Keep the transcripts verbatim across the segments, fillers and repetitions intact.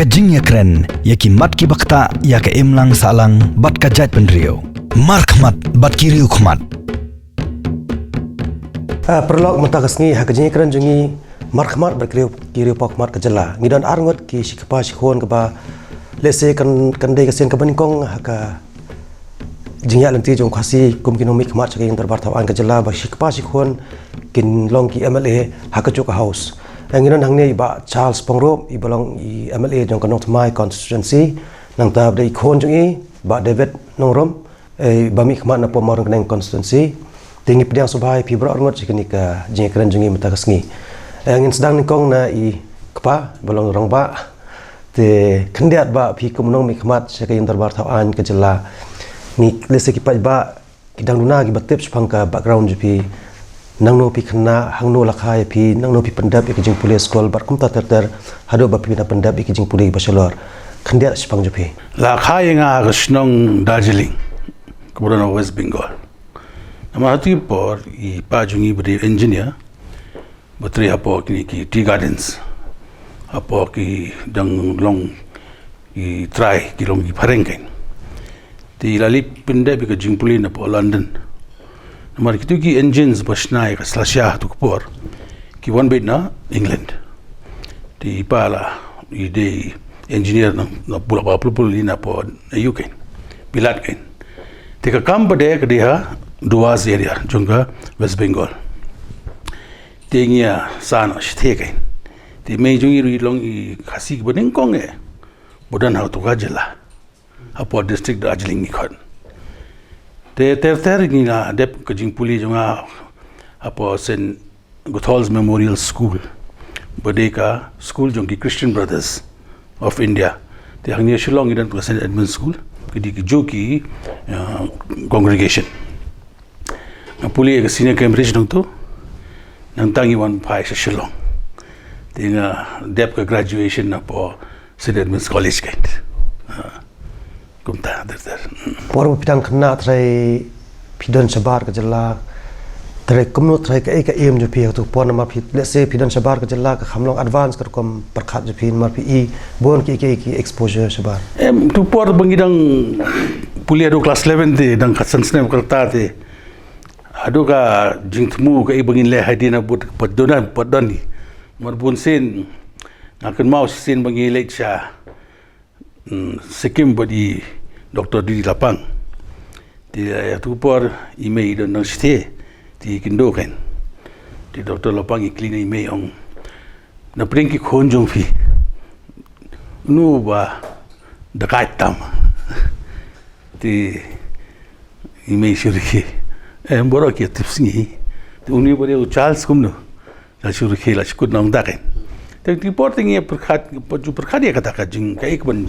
Ka jingïakren ïa ki mat ki baktah ïa ka imlang sahlang bad ka jaitbynriew. Markhmat bad ki riewkhmat. Ah, paralok, mynta ka sngi ha ka jingïakren jong ngi, markhmat bad ki riew, ki riewpawkhmat ka jylla, ngi don arngut ki shikpa shikhun kaba lehse kan, kan dei ka sien kaba nyngkong ha ka jingïaid lynti jong u Khasi kum ki nongmihkhmat sha ka ïing dorbar thaw aiñ ka jylla, ba shikpa shikhun kin long ki M L A ha kajuh ka House. Ngi don hangne i Bah Charles Pyngrope, iba long i M L A jong ka Nongthymmai constituency. Nangta bad i khun jong i, Bah David Nongrum, eh, ba mihkhmat na Mawryngkneng constituency. Te ngi pdiang sngewbha ïa phi baroh arngut sha kane ka jingïakren jong ngi mynta ka sngi. Eh, ngin sdang nyngkong na i kpa, ba long rangbah. Te khyndiat, bah, phi kum u nongmihkhmat sha ka ïing dorbar thaw aiñ ka jylla, ngi lehse ki paidbah ki dang duna kiba tip shaphang ka background jong phi. Nangno phi khynnah, hangno la kha ïa phi, nangno phi pyndep ïa ka jingpule skul bad kumta ter ter haduh ba phi na pyndep ïa ka jingpule ba shalor. Khyndiat shaphang jong phi. La kha ïa nga ha ka shnong Darjeeling, kaba don ha West Bengal. Namar ha katu ka por i pa jong ngi ba dei engineer, ba trei hapoh kine ki tea gardens, hapoh ki dang long ki trai, ki long ki phareng kein. Te i la leit pyndep ïa ka jingpule napoh London. Namar kitu ki engines ba shna ïa ka slasha ha katu ka por ki wan beit na England. Te i pa la i dei engineer na, na pula ba pula pula napoh U K kein, bilat kein. Te ka kam ba dei ka dei ha Dewas area jong ka West Bengal. Te ngi ïa sah noh shi thie kein. Te i mei jong ngi ruh i long i Khasi kiba nyngkong eh ba don ha katu ka jylla, hapoh district Darjeeling ngi khot. Te ter ter ngi la dep ka jingpule jong nga hapoh Saint Gothol's Memorial School, ba dei ka school jong ki Christian Brothers of India. Te hangne Shillong ngi don ka Saint Edmund School, ka dei kajuh ki, uh, congregation. Nga pule ïa ka senior Cambridge nangtu, nangta ngi wan phai sha Shillong. Te nga dep ka graduation napoh Saint Edmund's College kein. Ah, kumta ter ter. Hmm. Por ba phi dang khynnah, trai phi don shabar ka jylla, trai kumno, trai kaei ka aim jong phi ha katu ka por, namar phi, lehse phi don shabar ka jylla ka kham long advance ka rukom pyrkhat jong phi, namar phi i bun ki, ki, ki exposure shabar. Em, tu por ba ngi dang pule haduh class eleven te, dang khatsan snem ka rta te, haduh ka jingthmu kaei ba ngin leh hadien ba pat don, pat don hi. Namar bunsien nga kynmaw shisien ba ngi leit sha, mm, Sikkim bad i Doctor D D Lapang. Te ïa tu por i mei i don nang shi thie, te i kynduh kein. Te Doctor Lapang i kylli na i mei, ong, na pdeng ki khun jong phi, uno uba dakaid tam? Te i mei shu rkhie. Em, baroh ki ïa tip sngi. Te une ba dei u Charles kumno? La shu rkhie, la shu kut na ong da kein. Te tu por te ngi ïa pyrkhat, ju pyrkhat ïa kata ka jing, kaei kaban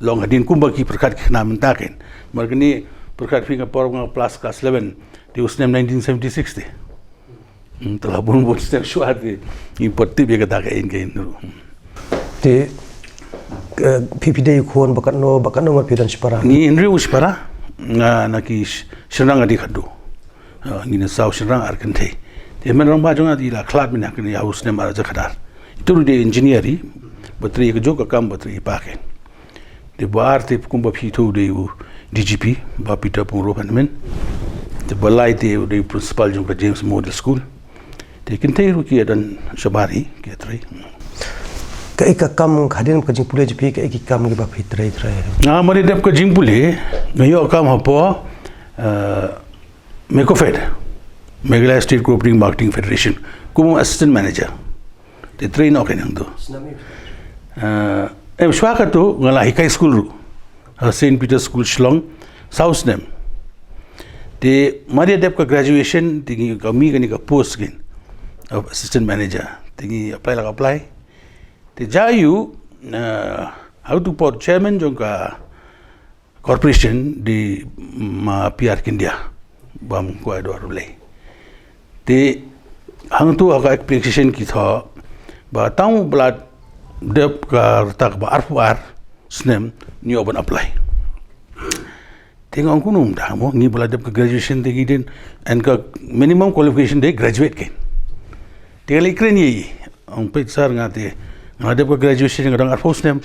long hadien kumba ki pyrkhat ki khynnah mynta kein. Namar kane pyrkhat phi, nga por nga pass class eleven, te u snem nineteen seventy-six te. Hmm, te la bun bun snem shuwa te ngi pat tip ïa kata ka ïing ka ïing ruh. Hmm. Te, eh, phi, phi dei khun ba katno, ba katno mar phi don shipara? Ngi hynriew shipara, nga na ki sh-, shynrang nga dei khatduh. Ah, ngi na saw shynrang ar kynthei. Te hynmen rangbah jong nga te i la khlad mynne ha kane ha u snem ar hajar khatar. Ito ruh dei engineer hi, ba trei ïa kajuh ka kam ba trei i pa kein. Te ba ar te kumba phi ïathuh dei u D G P, Bah Peter Pyngrope hynmen. Te ba lai te u dei u principal jong ka James Memorial School. Te kynthei ruh ki ïa don shabar hi, ki ïa trei. Kaei ka kam hadien ka jingpule jong phi, kaei ki kam kiba phi trei trei? Nga mar ïa dep ka jingpule, nga ïoh kam hapoh, eh, MECOFED, Meghalaya State Cooperative Marketing Federation, kum u assistant manager. Te trei noh kein hangto. Snem ïa? Eh, em, shuwa katu nga la hikai skul ruh ha Saint Peter's School Shillong saw snem. Te mar ïa dep ka graduation te ngi, ka mih kane ka post kein of assistant manager. Te ngi apply la ka apply. Te jia aiu, eh, ha katu ka por chairman jong ka corporation dei ma P R Kindia, bam kwai dor Blei. Te hangtu ha ka application ki thoh ba tang ba la dep ka rta kaba arphew ar snem ngi ïoh ban apply. Te nga ong kumno mynta mo, ngi ba la dep ka graduation te ngi dei, and ka minimum qualification dei graduate kein. Te nga la ïakren ïa i, ong peit sir, nga te nga la dep ka graduation, nga dang arphew snem.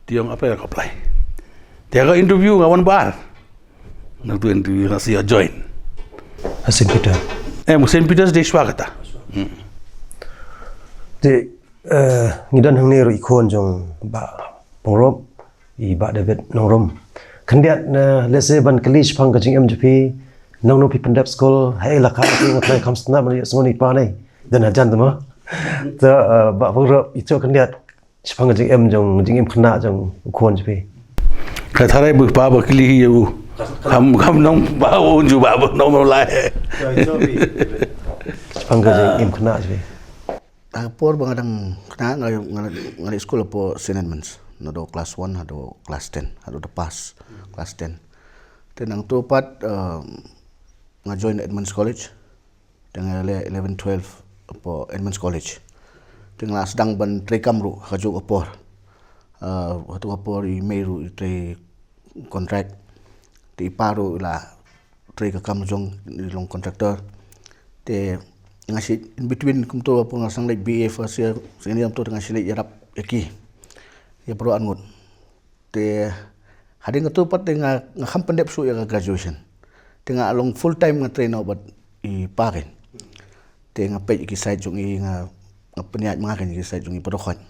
Te ong apply ka apply. Te ka interview nga wan bar. Nangtu interview nga sa ïa join. Ha Saint Peter. Eh, Saint Peter's dei shwa kata. Te, eh, ngi don hangne ruh i khun jong Bah Pangrop, i Bah David Nongrum. Khyndiat, eh, lehse ban kylli shaphang ka jingim jong phi, nangno phi pyndep skul, ha i laka phi, nga trai kham sngewtynnat ban ïohsngew na i pa ne. Don hajan te mo. Te, eh, Bah Pangrop, i to khyndiat shaphang ka jingim jong, jingim khynnah jong u khun jong phi. Ka tharai ba, ba, ba kylli hi ïa u. Kham, kham nang ba u ju ba, ba nang ba lai. Shaphang ka jingim khynnah jong phi. Ha ka por ba nga dang khynnah nga, nga, nga leit skul hapoh Saint Edmund's. Naduh class one haduh class ten, haduh da pass class ten. Te nangtu pat, eh, nga join Edmund's College. Te nga leh eleven twelve hapoh Edmund's College. Te nga la sdang ban trei kam ruh ha kajuh ka por. Ah, ha kajuh ka por i mei ruh i trei contract. Te i pa ruh i la trei ka kam jong i, i long contractor. Te nga shait in between kumto hapoh nga sdang leit B A first year, second year kumto te nga shait leit ïarap ïa ki. Ïa baroh arngut. Te hadien katu pat te nga, nga kham pyndep shuh ïa ka graduation. Te nga long full time nga trei noh bad i pa kein. Te nga peit ïa ki site jong i, nga, nga pynïaid ma nga kein ïa ki site jong i baroh khoit.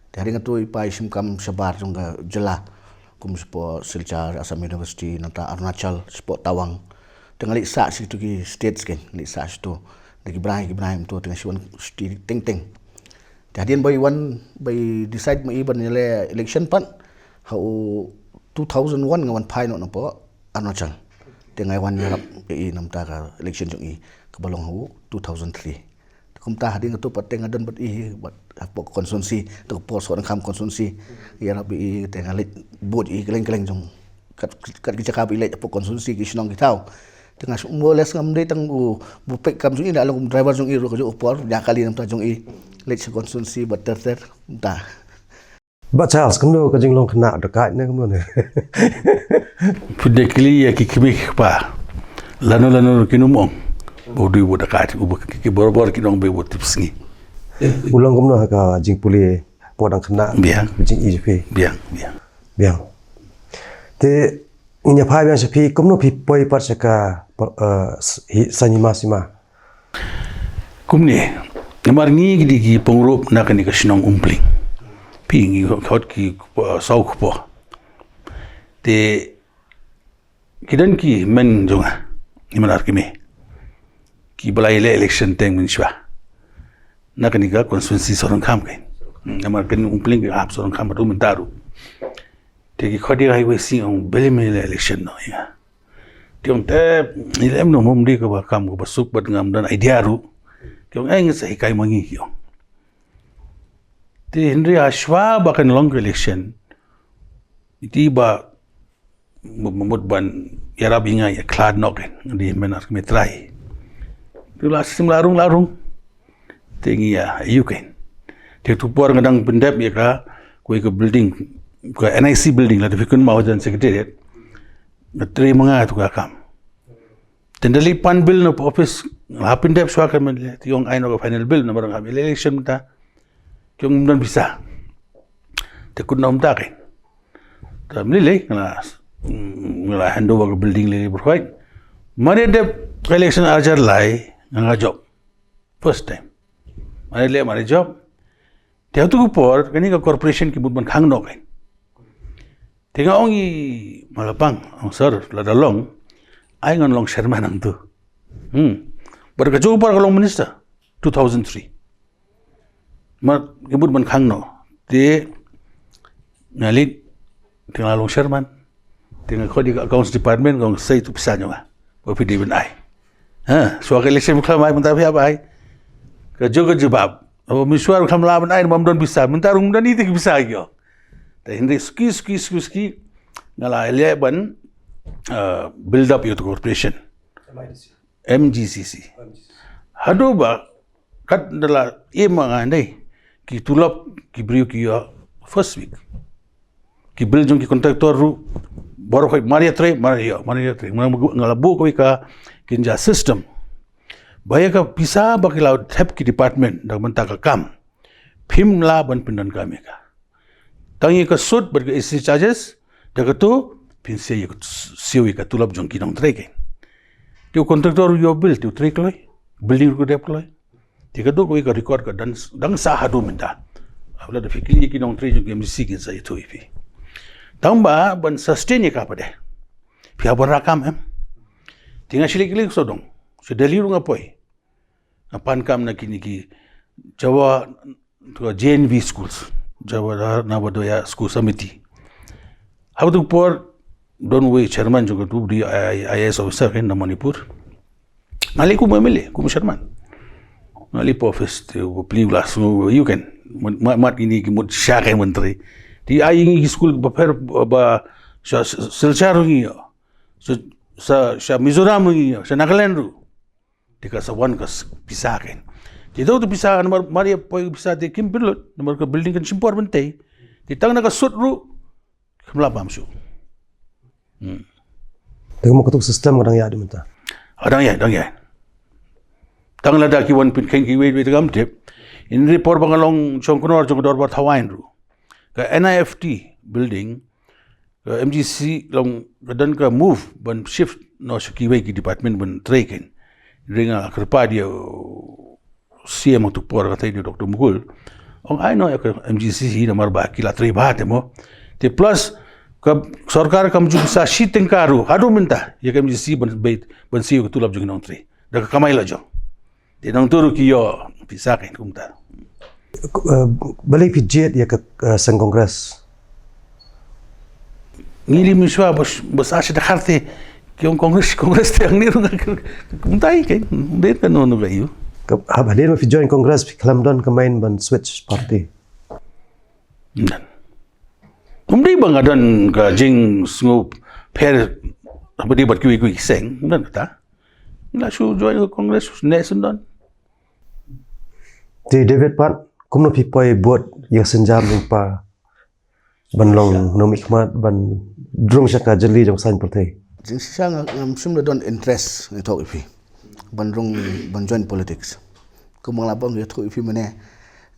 Te hadien katu i pa i shim kam shabar jong ka jylla. Kum shapoh Silchar, Assam University, nangta Arunachal, shapoh Tawang. Te nga leit sah sha kitu ki states kein, nga leit sah sha kitu. Da ki bnai, ki bnai kumto te nga shu wan shuti teng teng. Te hadien ba i wan, ba i decide ma i ban ïaleh election pat, ha u two thousand one nga wan phai noh napoh Arunachal. Te nga wan ïarap ïa i namar ka election jong i kaba long ha u two thousand three. Te kumta hadien katu pat te nga don bad i, bad hapoh constituency, te ka por Sohryngkham constituency. Ïarap ïa i te nga leit bud ïa i kylleng kylleng jong kat, kat ki jaka ba i leit hapoh constituency ki shnong ki thaw. Te nga shu, more or less ngam dei tang u, u peit kam jong i, nga long driver jong i ruh kajuh ka por, ïa kali namar jong i leit sha constituency bad ter ter, ta. Bah Charles, kumno ka jinglong khynnah da ka ne kumno ne? Phi dei kylli ïa ki kmie ki kpa. Lano lano kin ym ong ba u dei u da ka, u ba ki, ki barabor kin ong ba u tip sngi. U long kumno ha ka jingpule por dang khynnah? Biang. Jingïohi phi? Biang, biang. Biang. Te ngin ïa phai biang sha phi, kumno phi poi pat sha ka, eh, s-, hi-, saiñ hima sima? Kumne, namar ngi ki dei ki Pangrop na kane ka shnong Umpling. Phi ngi khot ki, eh, saw kpoh. Te ki don ki men jong nga, ki men ar ki me. Ki ba la ïaleh election teng mynshuwa. Na kane ka constituency Sohryngkham kein. Namar kane Umpling ka hap Sohryngkham bad u mynta ruh. Te ki khot ïa ka highway sing ong balei me ïaleh election noh ïa nga. Te ong te, ïaleh em noh, ym dei kaba kam kaba suk bad ngam don idea ruh. Ki ong eh, ngin sa hikai ma ngi ki ong. Te hynrei hashwa ba kan long ka election. Iti ba mut, mut ban ïarap ïa nga ïa khlad noh kein, nga dei men ar kmie trai. Te la sim la rung la rung. Te ngi ïa ïoh kein. Te tu por nga dang pyndep ïa ka, kawei ka building, ka N I C building, la te phi kynmaw, hajan secretariat. Nga trei ma nga tu ka kam. Te nda leit pan bill na office, la pyndep shuwa ka men le, te ong ai noh ka final bill, namar nga election mynta. Ki ong ym don pisa. Te kut noh mynta kein. Te ym lei lei, nga la, mm, nga la hand over ka building lei lei baroh khoit. Mar ïa dep ka election ar hajar lai, nga nga job. First time. Mar ïa leh, mar ïa job. Te ha tu ka por, kane ka corporation ki mut ban khang noh kein. Te nga ong ïa i Malapang, ong sir, lada long, ai ngan long chairman hangtu. Hmm. Bad kajuh ka por ka long minister, two thousand three. Mar ki mut ban khang noh. Te nga leit, te nga long chairman. Te nga khot ïa ka accounts department, nga ong sa ïa tu pisa jong nga. Ba phi dei ban ai. Ha, shuwa ka election phi khlem ai, mynta phi hap ai. Kajuh ka jubab. Aba mynshwa ruh khlem lah ban ai, namar ym don pisa. Mynta ruh ym don ïa ki pisa ïoh. Te hynrei suki, suki, suki, suki. Nga la leh ban, uh, build up ïa tu corporation. M G C C. Haduh ba, kat da la im ma nga dei, ki tulop ki briew ki ïoh first week. Ki bill jong ki contractor ruh baroh khoit mar ïa trei, mar ïa, mar ïa trei. Nga la buh kawei ka kynja system. Ba ïa ka pisa ba ki la thep ki department da ka bynta ka kam, phim lah ban pyndonkam ïa ka. Tang ïa ka sut bad ka A C charges, da katu phin siew ïa ka, siew ïa ka tulop jong ki nongtrei kein. Te u contractor u ïoh bill, te u trei kloi, building ruh ka dep kloi. Te ka duk ïa ka record ka dang, dang sah haduh mynta. Haba la da phi kylli ki nongtrei jong ki M D C kin sa ïathuh ïa phi. Tang ba ban sustain ïa ka pat de, phi hap ban rah kam em. Te nga shu leit kylli sawdong, sha Delhi ruh nga poi. Nga pan kam na kine ki Java, to J N V schools, Java Navodaya School Samiti. Haba tu por don uwei chairman jong katu, u dei I A S officer kein na Manipur. Nga leit kum M L A, kum chairman. Nga leit poi office, te u plie u la sngew ïa u kein. Mat, mat, mat ïa kine ki mut sha kein, Myntri. Te ai ïa ngi ki skul bapher, ba sha, sha Silchar ruh ngi ïoh. Sha, sha, sha Mizoram ruh ngi ïoh, sha Nagaland ruh. Te ka sa wan ka s-, pisa kein. Te to tu pisa, namar mar ïa poi pisa te kim pynlut, namar ka building kan shim por ban tei. Te tang na ka sut ruh, kam lah pam shuh. Hmm. Te kumno katu ka system ka dang ïaid mynta? Ah, dang ïaid, dang ïaid. Tang lada ki wan pynkheiñ kiwei kiwei te kam tip. Hynrei por ba nga long shongknor jong ka dorbar thaw aiñ ruh, ka N I F T building, ka M G C long ka don ka move ban shift noh sha kiwei ki department ban trei kein. Hynrei nga kyrpad ïa u C M tu por, ka tei, u Doctor Mukul. Ong ai noh ïa ka M G C hi namar ba ki la trei bha te mo. Te plus ka sorkar kam ju sa shi tyngka ruh haduh mynta ïa ka M G C ban, ban, ban siew ïa ka tulop jong ki nongtrei da ka kamai la jong. Te nangta ruh ki ïoh pisa kein kumta. K-, eh, balei phi jied ïa ka, eh, seng Congress? Ngi leit mynshuwa bas, bas, ah, sha Dkhar te ki ong Congress, Congress te hangne ruh nga, kumta hi kein, ym dei kano kano ka ïoh. Ka, haba hadien ba phi join Congress phi khlem don ka main ban switch party? Ym don. Ym dei ba nga don ka jingsngewpher haba ïadei bad kiwei kiwei ki seng, ym don kata. Nga la shu join ka Congress ne shen don. Te David pat, kumno phi poi bud ïa ka sienjam jong phi ban long nongmihkhmat ban rung sha ka jylli jong ka saiñ pyrthei? Jingshisha nga, ngam shym la don interest, nga ïathuh ïa phi, ban rung, ban join politics. Kumba nga la ong, ïathuh ïa phi mynne,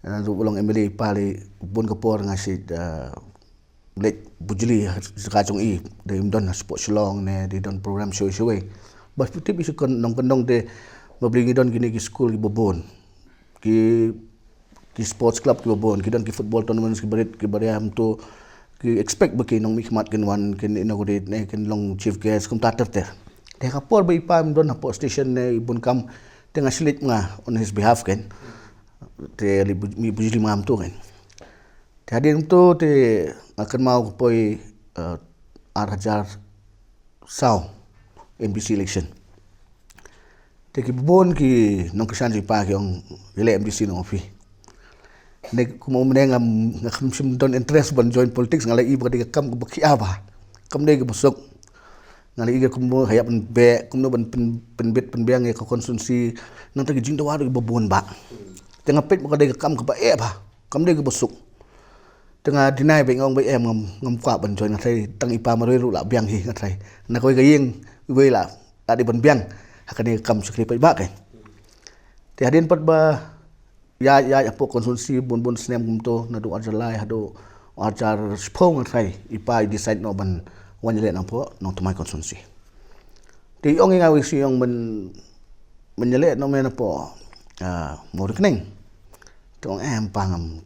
eh, naduh ba long M L A i pa, lei bun ka por nga shu, eh, leit bujli ha jaka jong i, dei ym don ha sport Shillong ne dei don program shawei shawei. Ba phi tip i shu kon nongkyndong te, ba balei ngi don kine ki skul kiba bun, ki, ki sports club kiba bun, ki don ki football tournaments kiba rit kiba riam, to ki expect ba ki nongmihkhmat kin wan, kin inaugurate ne kin long chief guest kumta ter ter. Te ka por ba i pa ym don hapoh station ne i bun kam, te nga shu leit nga on his behalf kein. Te leit bu-, mih bujli ma nga mynta kein. Te hadien to te nga kynmaw ka poi, eh, ar hajar saw M D C election. Te ki bun ki nongkyrshan jong i pa ki ong, ïaleh M D C noh phi. Ne kumne nga, nga kam shym don interest ban join politics, nga la i ba ka dei ka kam kaba khia bha, kam dei kaba suk. Nga la i ka kumno ban ïa pynbeh, kumno ban pyn-, pynbit pynbiang ïa ka constituency. Nangta ki jingdawa ruh kiba bun bha. Te nga peit ba ka dei ka kam kaba eh bha, kam dei kaba suk. Te nga deny beit, nga ong beit em, ngam, ngam kwah ban join, nga tharai tang i pa marwei ruh la biang hi, nga tharai na kawei ka ïing iwei la, la dei ban biang ha kane ka kam shakri paidbah kein. Te hadien pat ba ïaid, ïaid hapoh constituency bun bun snem kumto, naduh ar hajar lai haduh ar hajar shiphew nga tharai, i pa i decide noh ban wan ïaleh nangpoh Nongthymmai constituency. Te i ong ïa nga, wei shu ong ban, ban ïaleh noh me napoh, ah, Mawryngkneng. Te ong em pa, ngam,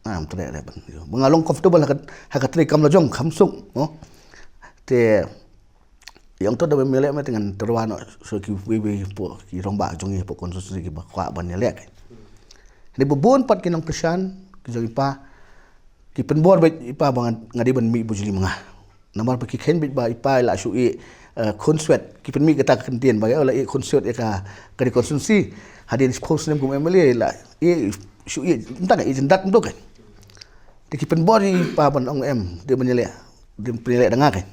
ngam treh re ban. Ba nga long comfortable ha ka, ha ka trei kam la jong, kham suk, no. Te i ong to da ban ïaleh me te ngan tyrwa noh sha kiwei wei hapoh ki rangbah jong ngi hapoh constituency kiba kwah ban ïaleh kein. Hynrei ba bun pat ki nongkyrshan ki jong i pa ki pynbor beit i pa ba nga, nga dei ban mih bujli ma nga. Namar ba ki kheiñ beit ba i pa i la shu ïeh, eh, khunswet, ki pynmih kata ka kyntien ba ïa la ïeh khunswet ïa ka, ka dei constituency. Hadien shiphew snem kum M L A la ïeh, shu ïeh, mynta nga ïeh jyndat mynta kein. Te ki pynbor ïa i pa ban ong em, dei ban ïaleh, dei ban pynïaleh da nga kein.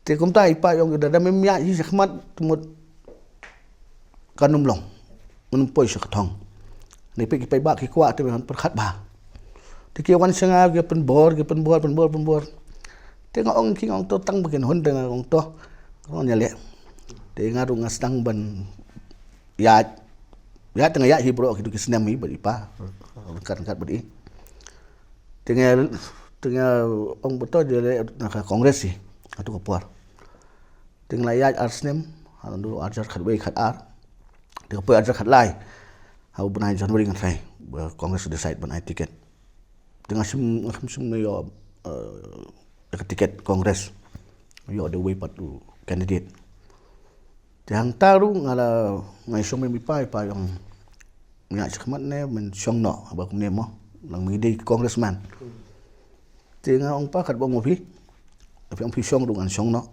Te kumta i pa i ong, da, da mem ïaid hi shakhmat te mut kan ym long, ngan ym poi sha ka thong. Hynrei peit ki paidbah ki kwah te ban pyrkhat bha. Te ki wan sha nga ki pynbor, ki pynbor, pynbor, pynbor. Te nga ong ki, nga ong to tang ba kin hun, te nga ong to, nga ong ïaleh. Te nga ruh nga sdang ban ïaid, ïaid te nga ïaid hi baroh kito ki snem hi bad i pa, ryngkat ryngkat bad i. Te nga, te nga ong ba to jia leh na ka Congress hi, ha tu ka por. Te nga la ïaid ar snem, ha tu ar hajar khatwei khatar. Te ka poi ar hajar khatlai, ha u bnai January nga tharai ba Congress decide ban ai ticket. Te nga shim, nga shim shim ïoh, eh, ka ticket Congress. Ïoh da uwei pat u candidate. Te hangta ruh nga la, nga shong bad i pa, i pa ong, ïa, shakhmat ne men shong noh, haba kumne mo, nang me dei congressman. Te nga ong pa, katba ong phi, phi ong phi shong ruh ngan shong noh.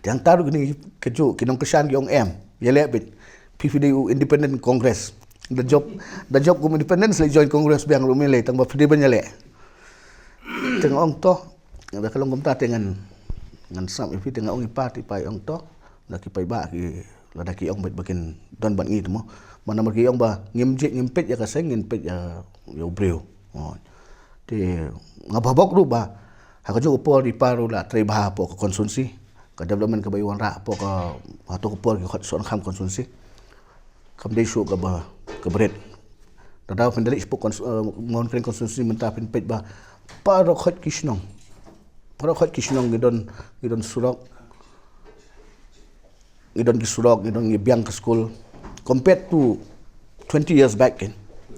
Te hangta ruh kine ki ju, ki nongkyrshan ki ong em, ïaleh beit. Phi phi dei u independent Congress. Da jop, da jop kum independent sa leit join Congress biang ruh me lei, tang ba phi dei ban ïaleh. Te nga ong to, nga da ka long kumta te ngan, ngan sngap ïa phi, te nga ong i pa, te i pa i ong to, da ki paidbah ki, lada ki ong beit ba kin don bad ngi te mo. Namar ki ong ba ngim jied, ngim peit ïa ka seng, ngin peit ïa, ïa u briew. Oh. Te nga bhabok ruh ba ha kajuh ka por i pa ruh la trei bha hapoh ka constituency, ka development kaba i wanrah hapoh ka, ha tu ka por ki khot Sohryngkham constituency. Kam dei shuh kaba, kaba rit. Lada phin da leit shapoh cons-, eh, Mawryngkneng constituency mynta phin peit ba baroh khoit ki shnong, baroh khoit ki shnong ngi don, ngi don surok, ngi don ki surok, ngi don, ngi biang ka skul. Compared to twenty years back, kan,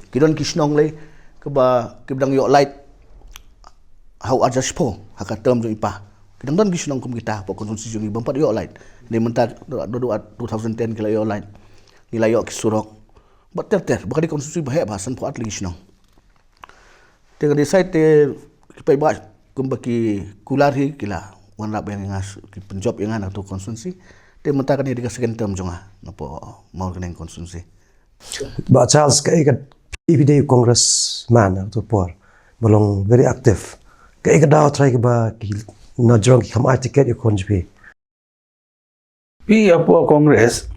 ki don ki shnong lei kaba, kiba dang ïoh light ha u ar hajar shiphew, ha ka term jong i pa. Ki dang don ki shnong kum kita hapoh constituency jong ngi bym pat ïoh light. Hynrei mynta, naduh, naduh two thousand ten ki la ïoh light, ngi la ïoh ki surok. Bad ter ter, ba ka dei constituency ba heh bha, sanphew ar tylli ki shnong. Te nga decide te ki paidbah kumba ki kular hi ki la wanrah biang ïa nga, ki pynjop ïa nga na tu constituency. Te mynta kane dei ka second term jong nga napoh Mawryngkneng constituency. Bah Charles, kaei ka, phi dei congressman ha tu por, ba long very active. Kaei ka daw trai kaba ki nongshong ki kham ai ticket ïa u khun jong phi? Phi, hapoh Congress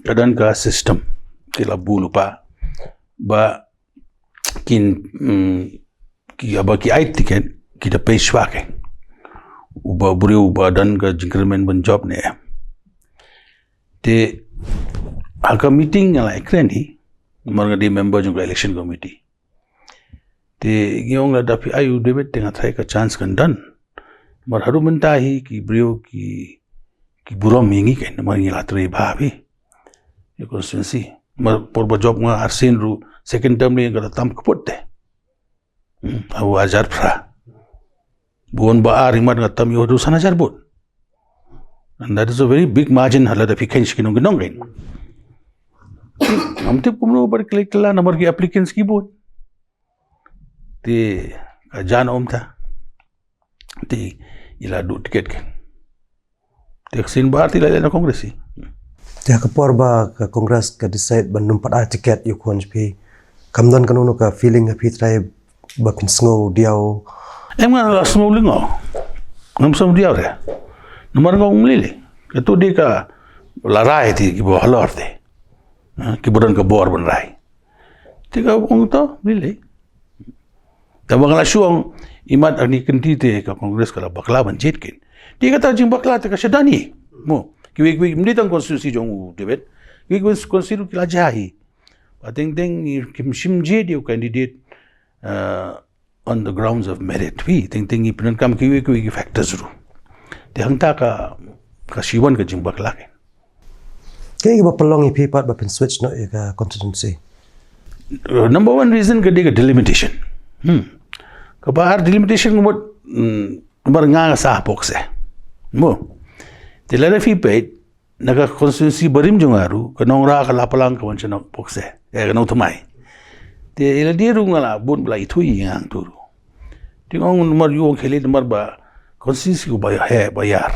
ka don ka system, ki la bul u pa ba kin, mm, ki, haba ki ai ticket ki da pei shwa, kan. Uba briew uba don ka jingkyrmen ban jop ne em. Te ha ka meeting nga la ïakren hi, namar nga dei member jong ka election committee. Te ngi ong lada phi ai u David te nga tharai ka chance kan don. Namar haduh mynta hi ki briew ki, ki burom ïa ngi, kan, namar ngi la trei bha hi ïa constituency. Namar por ba jop nga arsien ruh, second term lei nga da tam kput te. Hmm, ha u ar hajar phra. Bun ba ar imat nga tam ïa u haduh san hajar vote. And that is a very big margin, ha lada phi kheiñ sha ki nongkyndong, kan. Ngam tip kumno ba ki leit kylla namar ki applicants ki bun. Te ka jan ym ta. Te i la duh ticket, kan. Te ka sien ba ar te i la leit na Congress hi. Te ha ka por ba ka Congress ka decide ban ym pat ai ticket ïa u khun jong phi, kam don kano kano ka feeling ha phi trai ba phin sngew diaw? Em, nga la sngew lyngngoh. Ngam sngew diaw re. Namar nga ong lei lei, kato dei ka la rai te kiba halor te. Ha, kiba don ka bor ban rai. Te nga ong to lei lei. Tangba nga la shu ong, imat ha kane ka kynti te ka Congress ka la bakla ban jied, kan. Te kata jingbakla te ka shadien hi. Mo, kiwei kiwei, ym dei tang constituency jong u David, kiwei kiwei constituency ki la jia hi. Ba teng teng kim shym jied ïa u candidate, uh, on the grounds of merit. Phi, teng teng ngi pyndonkam kiwei kiwei ki factors ruh. Te hangta ka, ka shibun ka jingbakla, kan. Kaei kaba pynlong ïa phi pat ba phin switch noh ïa ka constituency? Uh, number one reason ka dei ka delimitation. Hmm. Kaba ar delimitation ka mut, hmm, namar nga nga sah hapoh kseh. Mo. Te lada phi peit na ka constituency barim jong nga ruh, ka Nongrah, ka Lapalang, ka wan sha Nongpoh kseh, eh, ka Nongthymmai. Te ïa lade ruh nga la bun ba la ithuh ïa nga hangto ruh. Te nga ong namar ïoh ong khie lei namar ba constituency kaba heh ba ïar.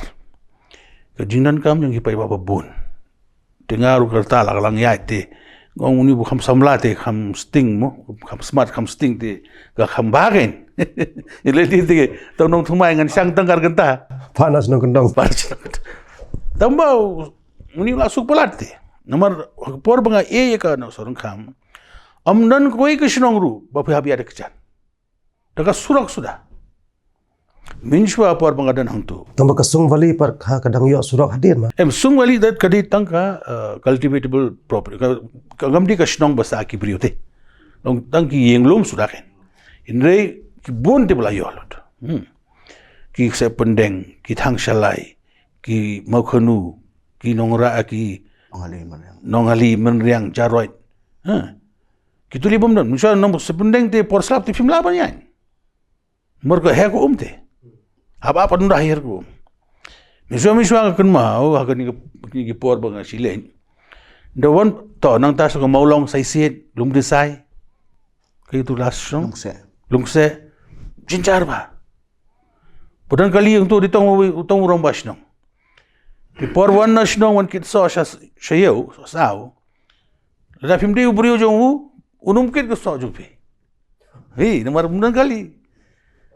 Ka jingdonkam jong ki paidbah ba bun. Te nga ruh kata la ka la ïaid te. Nga ong une u kham samla te kham sting mo, kham smart kham sting te ka kham bha, kan. Ïa lade te, te u Nongthymmai ngan shang tang kar kynta. Pat na shnong kyndong. Pat na shnong kyndong. Tangba une u la suk palat te. Namar ha ka por ba nga ïeh ïa ka Sohryngkham, ym don kawei ka shnong ruh ba phi hap ïa da ka jan da ka surok suda. Mynshuwa por ba nga don hangto. Tangba ka sung valley pat ka, ka dang ïoh surok hadien ma. Em, sung valley te ka dei tang ka, uh, cultivatable property. Ka, ka ngam dei ka shnong ba sah ki briew te. Dang tang ki ïing lum suda, kan. Hynrei Ki bun te ba la ïoh lut. Hmm. Ki Sepyndeng, ki Thangshalai, ki Mawkhanu, ki Nongra, ki Nongali, Mynriang. Nongali, Mynriang, Jaroit. Ha. Ki tu li bym don. Mynshuwa nong Sepyndeng te por slap te phim lah ban ïaid. Namar ka her ka um te. Haba pat nda her ka um. Mynshuwa, mynshuwa ka kynmaw, ha kane ka, kine ki por ba nga shileng. Da wan to nangta sha ka Mawlong, Saisiet, Lumdesai. Ka itu la shnong. Lungse. Lungse. Jynjar ba. Pudang kali ïa uto dei tang u, tang u rangbah shnong. Ki por wan na shnong wan kit soh sha, sha ïew, soh saw. Lada phim dei u briew jong u, un ym kit ka soh jong phi. Hi, namar mynta kali.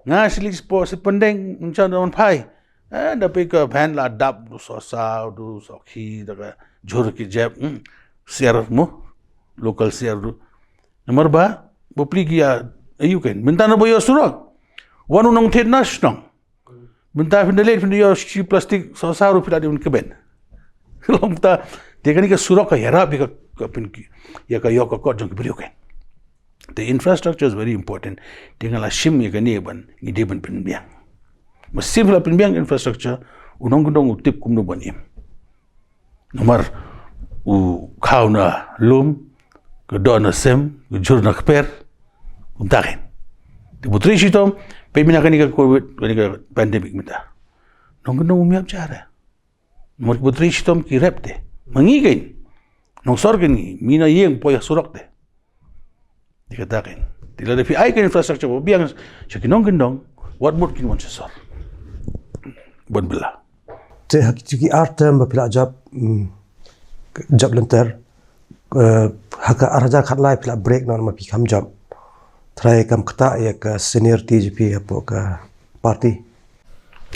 Nga sha leit sha Sepyndeng, mynta da wan phai. Eh, da phi ka phan la dap du soh saw, du soh khie, da ka jhur ki jep, hmm. Siar mo, local siar du. Namar ba, bapli ki ïa, aïu kan. Mynta na ba ïoh surok. Wan u nongthied na shnong. Mynta phin da leit phin da ïoh shi plastik soh saw ruh phi la dei ban kben. Long ta, te kane ka surok ka ïarap ïa ka, ka pyn-, ïa ka ïoh ka kot jong ki briew kan. The infrastructure is very important. Te nga la shim ïa kane ban, ngi dei ban pynbiang. Ba shu phi la pynbiang infrastructure, u nongkyndong u tip kumno ban im. Namar u khaw na lum, ka doh na sem, ka jhur na kper, kumta kan. Te ba u trei shitom, peit mynta kane ka covid, kane ka pandemic mynta. Nongkyndong um ïap jar. Namar ba u trei shitom ki rep te. Ma ngi kan. Nongsor kan ngi, mi na ïeng poi ha surok te. Te kata kan. Te lada phi ai ka infrastructure ba biang sha ki nongkyndong, wat mut kin wan sha sor. Ban bylla. Te ha ki, ki ar term ba phi la jop, mm, jop lynter, eh, ha ka ar hajar khatlai phi la break noh namar phi kham jop. Trai kam ktah ïa ka seniority jong phi hapoh ka party.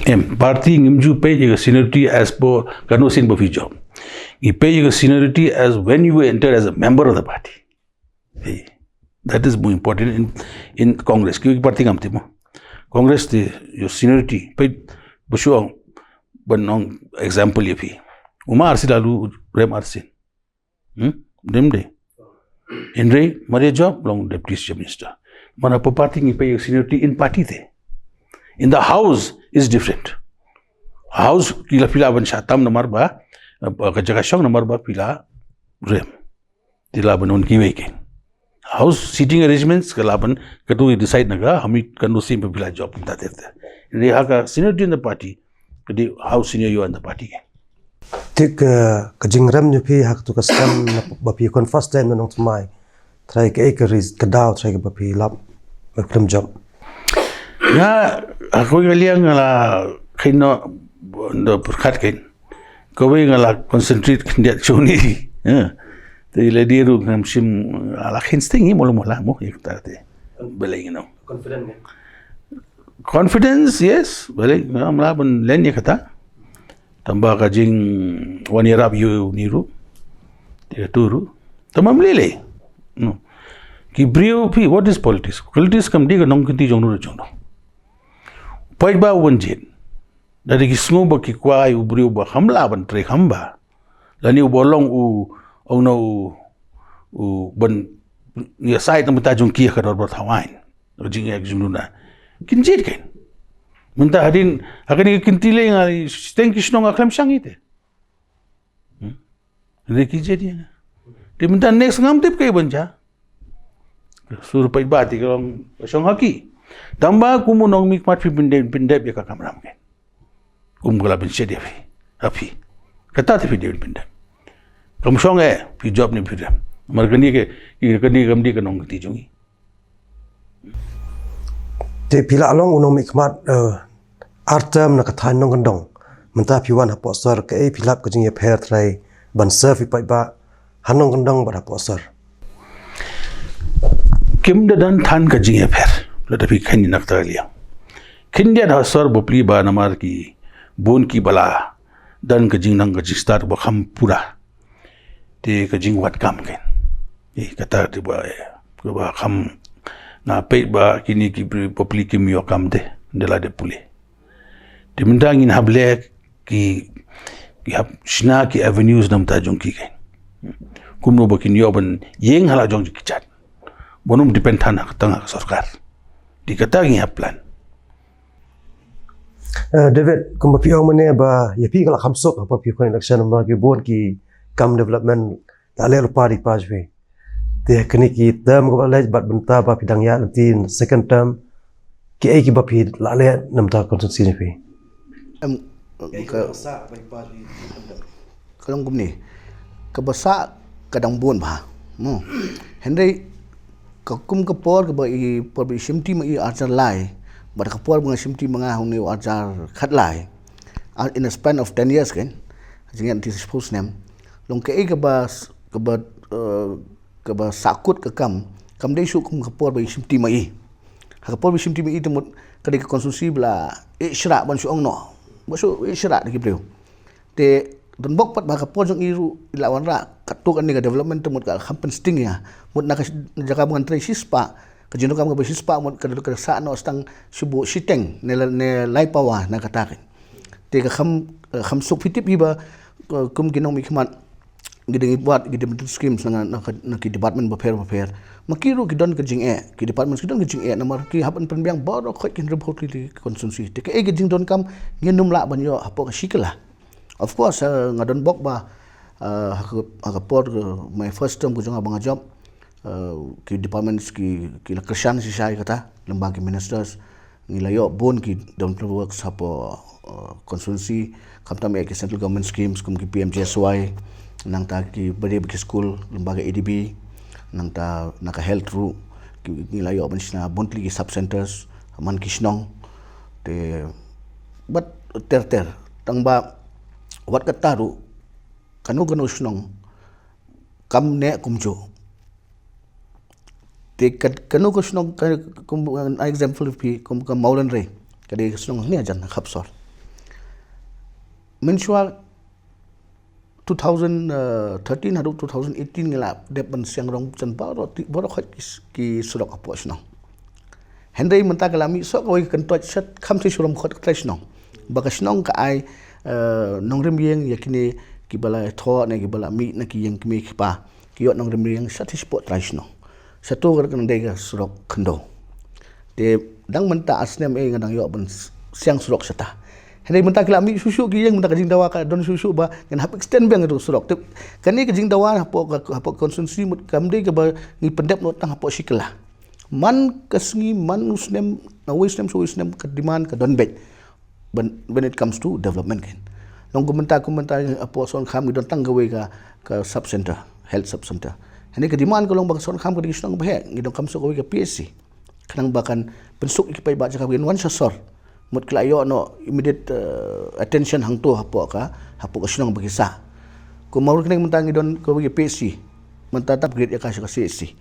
Em, party ngim ju peit ïa ka seniority as per katno sien ba phi jop. Ngi peit ïa ka seniority as when you were entered as a member of the party. Hey, that is more important in, in Congress. Ki party ngam tip mo. Congress te your seniority. Peit ba shu ong ban ong example ïa phi. U Ma Arsien la rem arsien. Hmm? Dem de. Hynrei Maria Jop long Deputy Chief Minister. Namar hapoh party ngi peit ïa ka seniority in party te. In the house is different. House ki la phi lah ban shah tam namar ba, eh, ka jaka shong namar ba phi la rem. Te lah ban wan kiwei kan. House seating arrangements ka lah ban, ka tu decide na ka, ha mi kan tu sim phi la jop mynta te te. Hynrei ha ka seniority in the party, ka dei how senior you are in the party kan. Te ka, ka jingrem jong phi ha ka tu ka stem na ba phi khun first time na nongthymmai. Trai ka, eh, ka ris-, ka daw trai ka ba phi lap, ba phi lap jop. Nga, ha kawei ka liang nga la kynnoh, ndo pyrkhat kan. Kawei nga la concentrate khyndiat shuh ni. Ha. Te lady ruh ngam shym, nga la kheiñ sting hi mula mula mo ïa kata te. Balei ngi nong. Confident kan? Confidence, yes. Balei ngam lah ban len ïa kata. Tangba ka jingwan ïarap ïa u ni ruh. Te ka tu ruh. Tangba ym lei lei. No. Ki briew phi, what is politics? Politics kam dei ka nongkynti jong no jong no. Paidbah u wan jied. Da dei ki sngew ba ki kwai u briew ba kham lah ban trei kham ba. Lane u ba long u, ong na u, u ban ïa sait na mynta jong ki ha ka dorbar thaw aiñ. Ka jingeh ka jingduna. Kin jied kan. Mynta hadien, ha kane ka kynti lei nga, shiteng ki shnong nga khlem shang ite. Hmm? Hynrei ki jied ïa nga. Te mynta next ngam tip kaei ban jia. Sur paidbah te ka long ka shong ha ki. Tangba kum u nongmihkhmat phi pyndep, pyndep ïa ka kamram kan. Kum ka la pynshet ïa phi. Ha phi. Kata te phi dei ban pyndep. Kam shong eh, phi jop ne phi rem. Namar kane ka, kane kam dei ka nongkynti jong ngi. Te phi la long u nongmihkhmat, eh, ar term na ka thaiñ nongkyndong. Mynta phi wan hapoh sor kaei phi lap ka jingïapher trai ban serve ïa paidbah ha nongkyndong bad hapoh sor. Kim da don than ka jingïapher. Lada phi kheiñ na kata ka liang. Khyndiat ha sor bapli ba namar ki bun ki ba la don ka jingnang ka jingstad ba kham pura. Te ka jingwad kam kan. Eh, kata te ba, eh, ba kham nga peit ba kine ki bri-, bapli kim ïoh kam te, de la dep pule. Te mynta ngin hap leh ki, ki hap shna ki avenues na bynta jong ki kan. Kumno ba kin ïoh ban ïeng ha la jong ki jait. Ban ym depend than ha ka tang ha ka sorkar. Di kata ngi hap plan. Uh, David, kumba phi ong mynne ba ïa phi ka la kham suk ha por phi khon election namar ki bun ki kam development la leh lypa di pa phi. Te kane ki term kaba la leh bad mynta ba phi dang ïa nanti second term, ki ei kiba phi la leh namar constituency phi. Em, ka ka long kumne, kaba sah ka dang bun bha. Mo. Hynrei ka kum ka por kaba i por ba i shimti ma i arjar lai bad ka por ba nga shimti ma nga hung ne arjar khat lai. In a span of ten years kan, jingeh ti sipus nem long ka ei kaba kaba kaba sakut ka kam kam dei shu kum ka por ba i shimti ma i. Ha ka por ba i shimti ma i te mut ka dei ka constituency ba la i shra ban shu ong no ba shu i shra da ki briew. Te don bok pat ba ka por jong i ruh i la wanrah katto katne ka development te mut ka kham pynsting ïa mut na ka jaka ba ngan trei shispah, ka jingdonkam kaba shispah mut ka dei ka sah noh stang shibuh shiteng ne lai pawa na kata ka. Te ka kham kham suk phi tip hi ba kum ki nongmihkhmat ki dang i buat ki development schemes na ki department bapher bapher. Ma ki ruh ki don ka jingeh, ki department ki don ka jingeh namar ki hap ban pynbiang baroh khoit ki hynriew phew tylli ki constituency. Te ka ei ka jingdonkam ngin nym lah ban ïoh hapoh ka shi kylla. Of course nga don bok ba ha ka por my first term ka jong nga ba nga jop, ki departments ki ki la kyrshan shisha ïa kata lyngba ki ministers. Ngi la ïoh bun ki development works hapoh constituency, khamtam ïa ki central government schemes kum ki P M G S Y, nangta ki bad ki school lyngba ka A D B, nangta na ka health ruh ngi la ïoh ban shna bun tylli ki sub centers man ki shnong. Te bad ter ter tang ba wat kata ruh kano kano shnong kam ne kumjuh. Te kano ka shnong kum example phi kum ka Mawlynrei, ka dei ka shnong hangne hajan ha Khapsor. Mynshuwa two thousand thirteen haduh two thousand eighteen ngi la dep ban siang rong jan baroh baroh khoit ki surok hapoh shnong. Hynrei mynta ka la mih soh kawei ka kyntoit shat kham te shurom khot ka shnong ba ka shnong ka ai nongrim ïing ïa kine kiba la thoh ne kiba la mih na ki ïing kmie ki kpa. Ki ïoh nongrim ïing sha te shapoh trai shnong. Sha to ka dei ka surok khyndew. Te dang mynta ar snem ei nga dang ïoh ban siang surok shata. Hynrei mynta ki la mih shuh shuh ki ïing mynta ka jingdawa ka don shuh shuh ba ngan hap extend biang ïa to surok. Te kane ka jingdawa hapoh ka hapoh constituency mut kam dei kaba ngi pyndep noh tang hapoh shi kylla. Man ka sngi man u snem na wei snem sha wei snem ka demand ka don beit. When it comes to development kan. Long kum mynta kum mynta hapoh Sohryngkham ngi don tang kawei ka ka sub center, health sub center. Hynrei ka demand ka long ba ka Sohryngkham ka dei ka shnong ba heh, ngi donkam soh kawei ka P H C. Khnang ba kan pynsuk ïa ki paidbah jaka ba kin wan sha sor. Mut ki la ïoh noh immediate attention hangto hapoh ka hapoh ka shnong ba ki sah. Kum Mawryngkneng mynta ngi don kawei ka P H C. Mynta tap grade ïa ka sha ka C H C.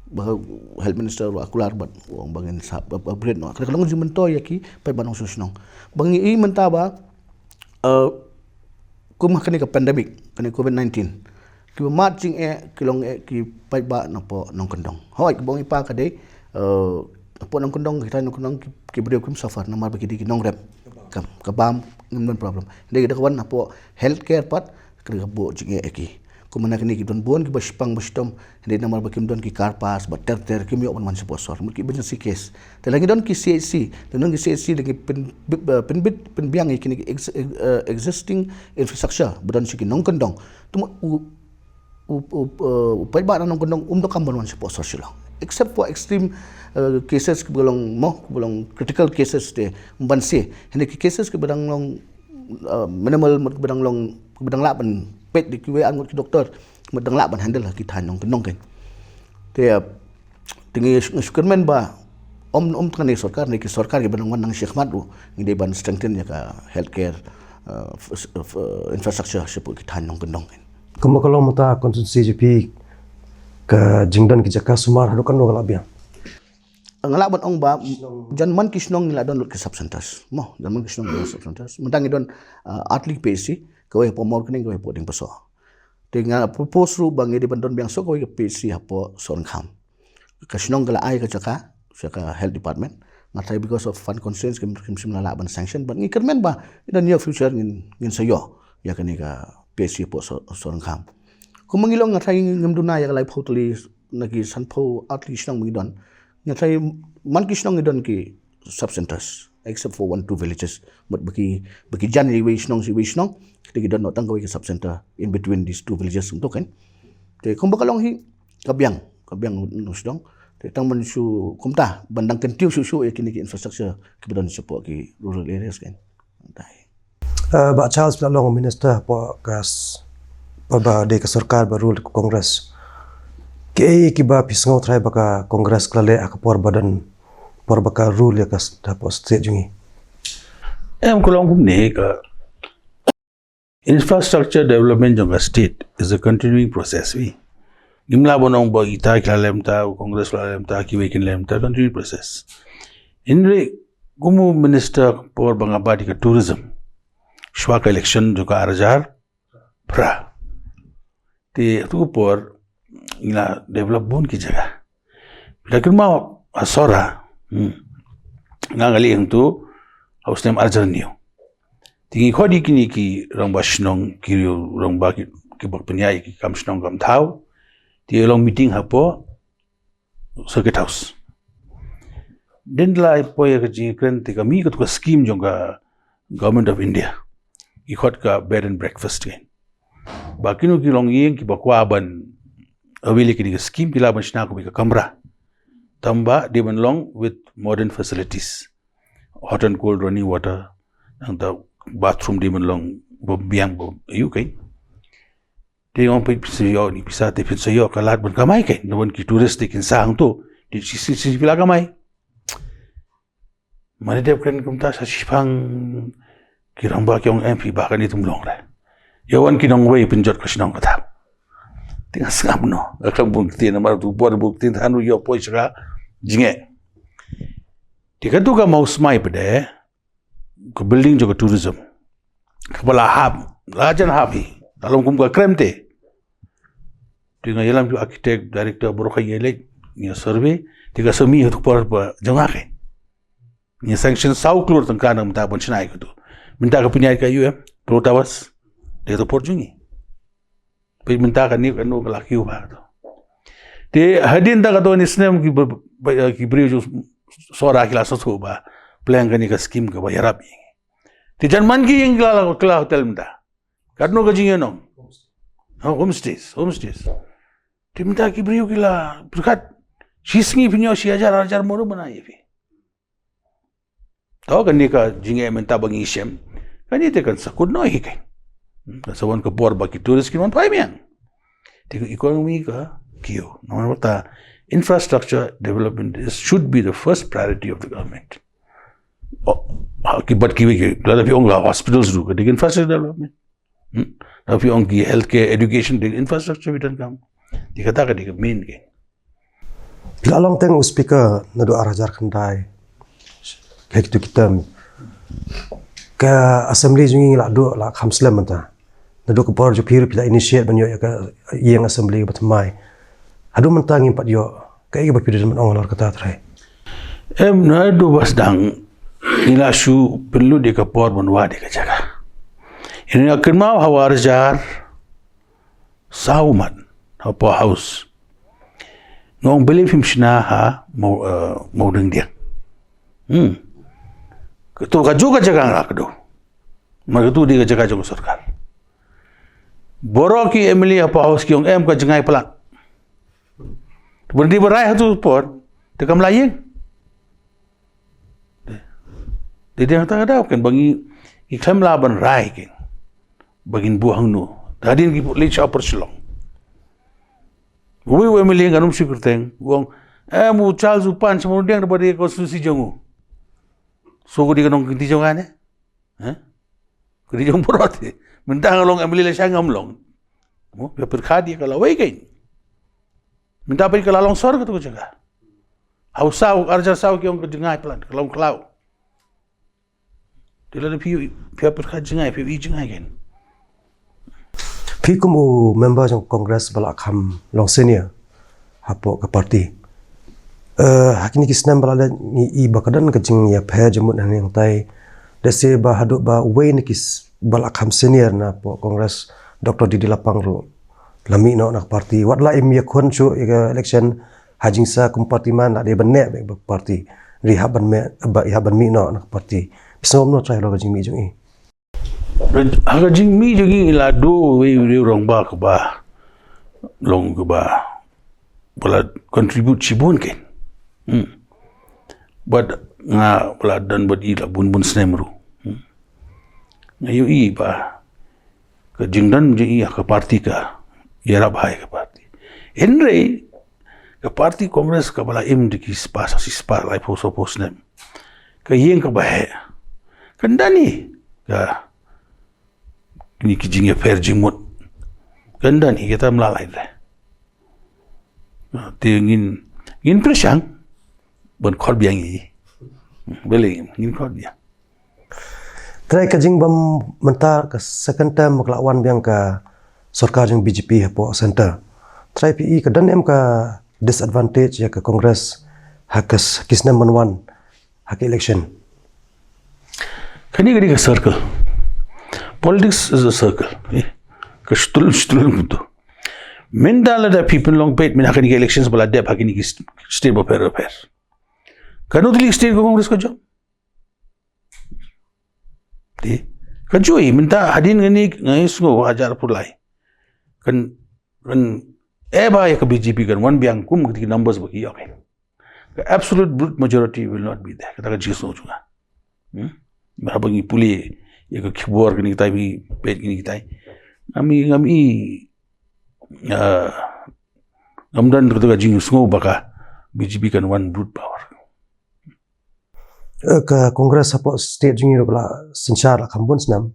Ba health minister ba kular bad ong ba ngin sa upgrade noh. Ka long jingmyntoi ïa ki paidbah nongshong shnong. Ba ngi i mynta ba kum ha kane ka pandemic kane covid nineteen. Kiba mad jingeh ki long eh ki paidbah napoh nongkyndong. Hooid kiba ong i pa ka dei hapoh nongkyndong ki thaiñ nongkyndong ki briew kim suffer namar ba ki dei ki nongrep. Ka bam ngim don problem. Dei ki da ka wan hapoh healthcare pat ka dei ka buh jingeh ïa ki. Kumne kane ki don bun kiba shipang ba shitom. Hynrei namar ba kim don ki car pass ba ter ter kim ïoh ban wan shapoh sor mut ki emergency case. Te la ngi don ki C H C, la ngi don ki C H C la ngi pynbit pynbiang ïa kine ki existing infrastructure ba don sha ki nongkyndong. Te mut u u u paidbah na nongkyndong um donkam ban wan shapoh sor Shillong except for extreme cases kiba long mo kiba long critical cases te ban se. Hynrei ki cases kiba dang long minimal mut kiba dang long kiba dang lah ban peit da kiwei ar ngut ki doktor mut dang lah ban handle ha ki thaiñ nongkyndong kan. Te te ngi shu kyrmen ba ym ym tang ne sorkar ne ki sorkar kiba dang wan nang shakhmat ruh ngi dei ban strengthen ïa ka healthcare infrastructure shapoh ki thaiñ nongkyndong kan. Kumba ka long mynta constituency jong phi ka jingdon ki jaka sumar haduh katno ka la biang? Nga lah ban ong ba jan man ki shnong ngi la don lut ki sub centers. Mo jan man ki shnong ngi la sub centers. Mynta ngi don ar tylli ki P H C, kawei hapoh Mawryngkneng kawei hapoh Diengpashoh. Te nga propose ruh ba ngi dei ban don biang soh kawei ka P H C hapoh Sohryngkham. Ka shnong ka la ai ka jaka sha ka health department. Nga tharai because of fund constraints kim kim shym la lah ban sanction bad ngi kyrmen ba in the near future ngin ngin sa ïoh ïa kane ka P H C hapoh Sohryngkham. Kumba ngi long nga tharai ngim duna ïa ka laiphew tylli na ki sanphew ar tylli shnong ba ngi don. Nga tharai man ki shnong ngi don ki sub centers, except for one two villages. Mut ba ki, ba ki jan iwei shnong sha iwei shnong, te ki don noh tang kawei ki sub center in between these two villages kumto kan. Te kumba ka long hi, ka biang, ka biang nongshong. Te tang ban shu kumta, ban dang kyntiew shuh shuh ïa kine ki infrastructure kiba don shapoh ki rural areas kan. Dei. Uh, Bah Charles phi la long minister hapoh ka s- ba, ba dei ka sorkar ba rule ka Congress. Kiei kiba phi sngew tharai ba ka Congress ka la leh ha ka por ba don, por ba ka rule ïa ka s- hapoh state jong ngi? Em, ka long kumne, ka infrastructure development jong ka state is a continuing process, wi. Ngim lah ban ong ba ita ki la leh mynta, Congress la leh mynta, kiwei kin leh mynta, continuing process. Hynrei kum u minister por ba nga bat ïa ka tourism, shwa ka election jong ka ar hajar phra, te ha tu ka por ngi la develop bun ki jaka. Phi la kynmaw ha Sohra, hmm, nga nga leit hangtu ha u snem ar hajar hynñiew. Te ngi khot ïa kine ki rangbah shnong, ki rangbah ki, kiba pynïaid ïa ki kam shnong kam thaw. Te long meeting hapoh Circuit House. Hadien la poi ïa ka jingkren, te ka mih katu ka scheme jong ka Government of India, ki khot ka bed and breakfast kan. Ba kino ki longïing kiba kwah ban avail ïa kine ki scheme ki lah ban shna kawei ka kamra, tangba dei ban long with modern facilities, hot and cold running water, nangta bathroom dei ban long ba biang ba aiu kan. Te ong phi, phi sa ïoh ni pisa, te phin sa ïoh ka lad ban kamai kan, namar ki tourist te kin sa hangtu. Te shi shi shi phi la kamai. Mane dep kren kumta sa shipang ki rangbah ki ong, em, phi, ba kane tum long re. Ïa wan ki nongwei pynjot ka shnong kata. Te nga sngap noh, nga khlem bun ktien namar tu por bun ktien than ruh ïoh poi sha ka jingeh. Te katu ka Mawsmai pat de, ka building jong ka tourism, kaba la hap, la jan hap hi, la long kum ka krem te. Te nga ïalam ki architect, director, baroh ka ïaleit, ngi survey, te ka sa mih ha tu ka por ba jong nga kan. Ngi sanction saw klur tyngka na ka bynta ban shna ïa katu. Mynta ka pynïaid ka U M, Pro Towers, dei ha tu ka por jong ngi. Peit mynta kane kano ka la kiew bha kato. Te hadien da kato ne snem ki ba, ba, ki briew jong Sohra ki la sngewthuh ba pleng kane ka scheme kaba ïarap ïa ngi. Te jan man ki ïing ki la, ki la hotel mynta. Katno ka jingïanong? Ha, homestays, homestays. Te mynta ki briew ki la pyrkhat, shi sngi phin ïoh shi hajar, hajar mano bana ïa phi. To kane ka jingeh mynta ba ngi shem, kane te kan sa kut noh hi kan. Hmm, kan sa wan ka por ba ki tourist kin wan phai biang. Te ka economy ka kiew. Namar kata infrastructure development is, should be the first priority of the government. Oh, ha, ki bat kiwei ki, lada phi ong ka hospitals ruh ka dei ka infrastructure development. Hmm? Lada phi ong ki healthcare, education, dei ka infrastructure, phi donkam. Te kata ka dei ka main kan. Phi la long teng u speaker naduh ar hajar khyndai. Ka kitu ki term. Ka assembly jong ngi la duh la kham slem mynta. Naduh ka por jong phi ruh phi la initiate ban ïoh ïa ka ïing assembly ba thymmai. Haduh mynta ngim pat ïoh, kaei kaba phi don ban ong halor kata trai? Em, naduh ba sdang ngi la shu pynlut ïa ka por ban wad ïa ka jaka. Ïa nga kynmaw ha u ar hajar saw mat, ha Power House. Nga ong balei phim shna ha Maw, eh, Mawdengdiang. Hmm. Kato kajuh ka jaka nga la kdew. Namar kato dei ka jaka jong ka sorkar. Baroh ki M L A ha Power House ki ong em ka jngai palat. Te ban dei ba rai ha tu por, te kam la ïeng. Te dei hangta ka daw kan ba ngi, ngi khlem lah ban rai kan ba ngin buh hangno. Te hadien ki leit sha Upper Shillong. Uwei u M L A ngan ym shu kyrteng, u ong, em, u Charles u pan sha Mawdengdiang da ba dei ka constituency jong u. So ka dei ka nongkynti jong nga ne? Ha? Ka dei jong baroh te. Mynta nga long M L A lashai ngam long. Mo, ïa pyrkhat ïa ka lawei kein. Mynta peit ka la long sor kato ka jaka. Ha u saw, ar hajar saw ki ong ka jngai palat, ka long khlaw. Te lada phi, phi ïa pyrkhat jngai, phi ïa i jngai kein. Phi kum u member jong Congress ba la kham long senior hapoh ka party. Eh, ha kine ki snem ba la leit ngi i ba ka don ka jingïapher jingmut hangne hangtai. Lehse ba haduh ba uwei na ki s- ba la kham senior na poh Congress, Doctor D D Lapang ruh la mih noh na ka party. Wat la im ïakhun shuh ïa ka election, Ha jingsa kum party man la dei ban neh bad ka party. Ri hap ban mih, ba hap ban mih noh na ka party. Phi sngew kumno trai halor ka jingmih jong i? Ha ka jingmih jong i la duh wei u rangbah kaba long kaba ba la contribute shibun kein. Hmm. Bad nga ba la don bad i la bun bun snem ruh. Hmm. Nga ïohi ba ka jingdon jong i ha ka party ka ïarap ha ka party. Hynrei ka party Congress kaba la im da ki spah, shi spah laiphew sawphew snem, ka ïeng kaba heh, kan don hi ka, kine ki jingïapher jingmut. Kan don hi, kata ym lah lait re. Te ngin, ngin pyrshang ban khot biang i. Balei ngin khot biang? Trai, ka jingbym mynta ka second term ba ka la wan biang ka sorkar jong B J P hapoh centre. Trai, phi i ka don em ka disadvantage ïa ka Congress ha ka s-, ki snem ban wan ha ka election? Kane ka dei ka circle. Politics is a circle. Eh, ka stul stul kumto. Mynta lada phi pynlong peit mynta ha kane ka elections ba la dep ha kine ki st-, state bapher bapher, kano tylli ki state ka Congress ka jop? Te ka jop hi mynta hadien kane, nga sngew hajar pyrthei kan, kan, eh, ba ïa ka B J P kan wan biang kum ki numbers ba ki ïoh. Ka absolute brute majority will not be there. Kata ka jingsngew jong nga. Hmm? Haba ngi pule ïa ka khubor kine kitai, ngi peit kine kitai, ngam i, ngam i, ah, ngam don kata ka jingsngew ba ka B J P kan wan brute power. Eh, ka Congress hapoh state jong ngi ruh ka la synshar la kham bun snem.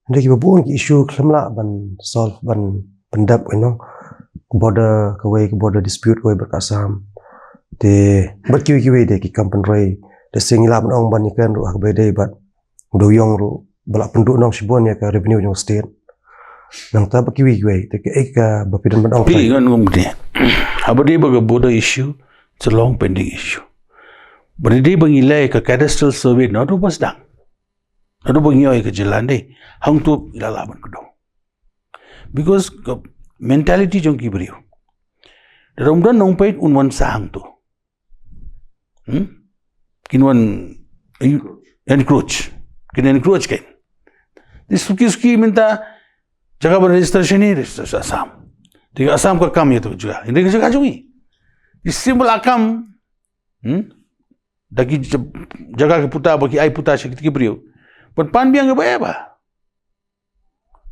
Hynrei kiba bun ki issue khlem lah ban solve, ban pyndep, you know. Border kawei, ka border dispute kawei bad ka Assam. Te bad kiwei kiwei de ki kam pynroi. Te shisha ngi lah ban ong ban ïakren ruh ha kaba ïadei bad u dewïong ruh ba la pynduh noh shibun ïa ka revenue jong state. Nangta bad kiwei kiwei, te kaei kaba phi don ban ong? Phi, ngan ong kumne. Haba dei ba ka border issue, it's a long pending issue. Ba dei ba ngi leh ka cadastral survey naduh ba sdang, naduh ba ngi ïoh ïa ka jylla, dei hangto i la lah ban kdew. Because ka mentality jong ki briew, lada ym don nongpeit un wan sha hangto. Hmm? Kin wan en-, encroach. Kin encroach kein. Te suki suki mynta jaka ban register shane, register sha Assam. Te Assam ka kam ïa tu jaka. Hynrei ka jaka jong ngi. Te shisha ba la kam, hmm? Da ki j-, jaka ki puta, ba ki ai puta sha kito ki briew. Ban pan biang kaba eh ba.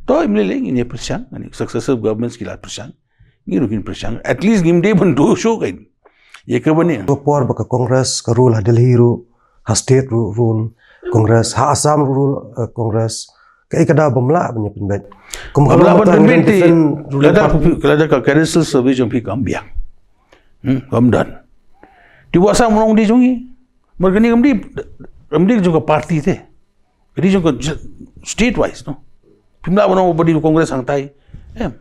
To im lei lei, ngin ïa pyrshang, ngin, successive governments ki la pyrshang. Ngi ruh ngin pyrshang. At least ngim dei ban duh shuh kein. Ïa kaba ne. Ka por ba ka Congress ka rule ha Delhi ruh, ha state ruh rule Congress, ha Assam ruh rule, eh, Congress. Kaei ka daw bym lah ban ïa pynbeit? Kum ka bym lah ban pynbeit te, different ruling lada party. Lada ka cadastral survey jong phi kam biang. Hmm, kam don. Te u Assam u long dei jong ngi. Namar kane kam dei, kam dei jong ka party te. Ka dei jong ka j-, state wise, no? Phim lah ban ong ba dei Congress hangtai. Em.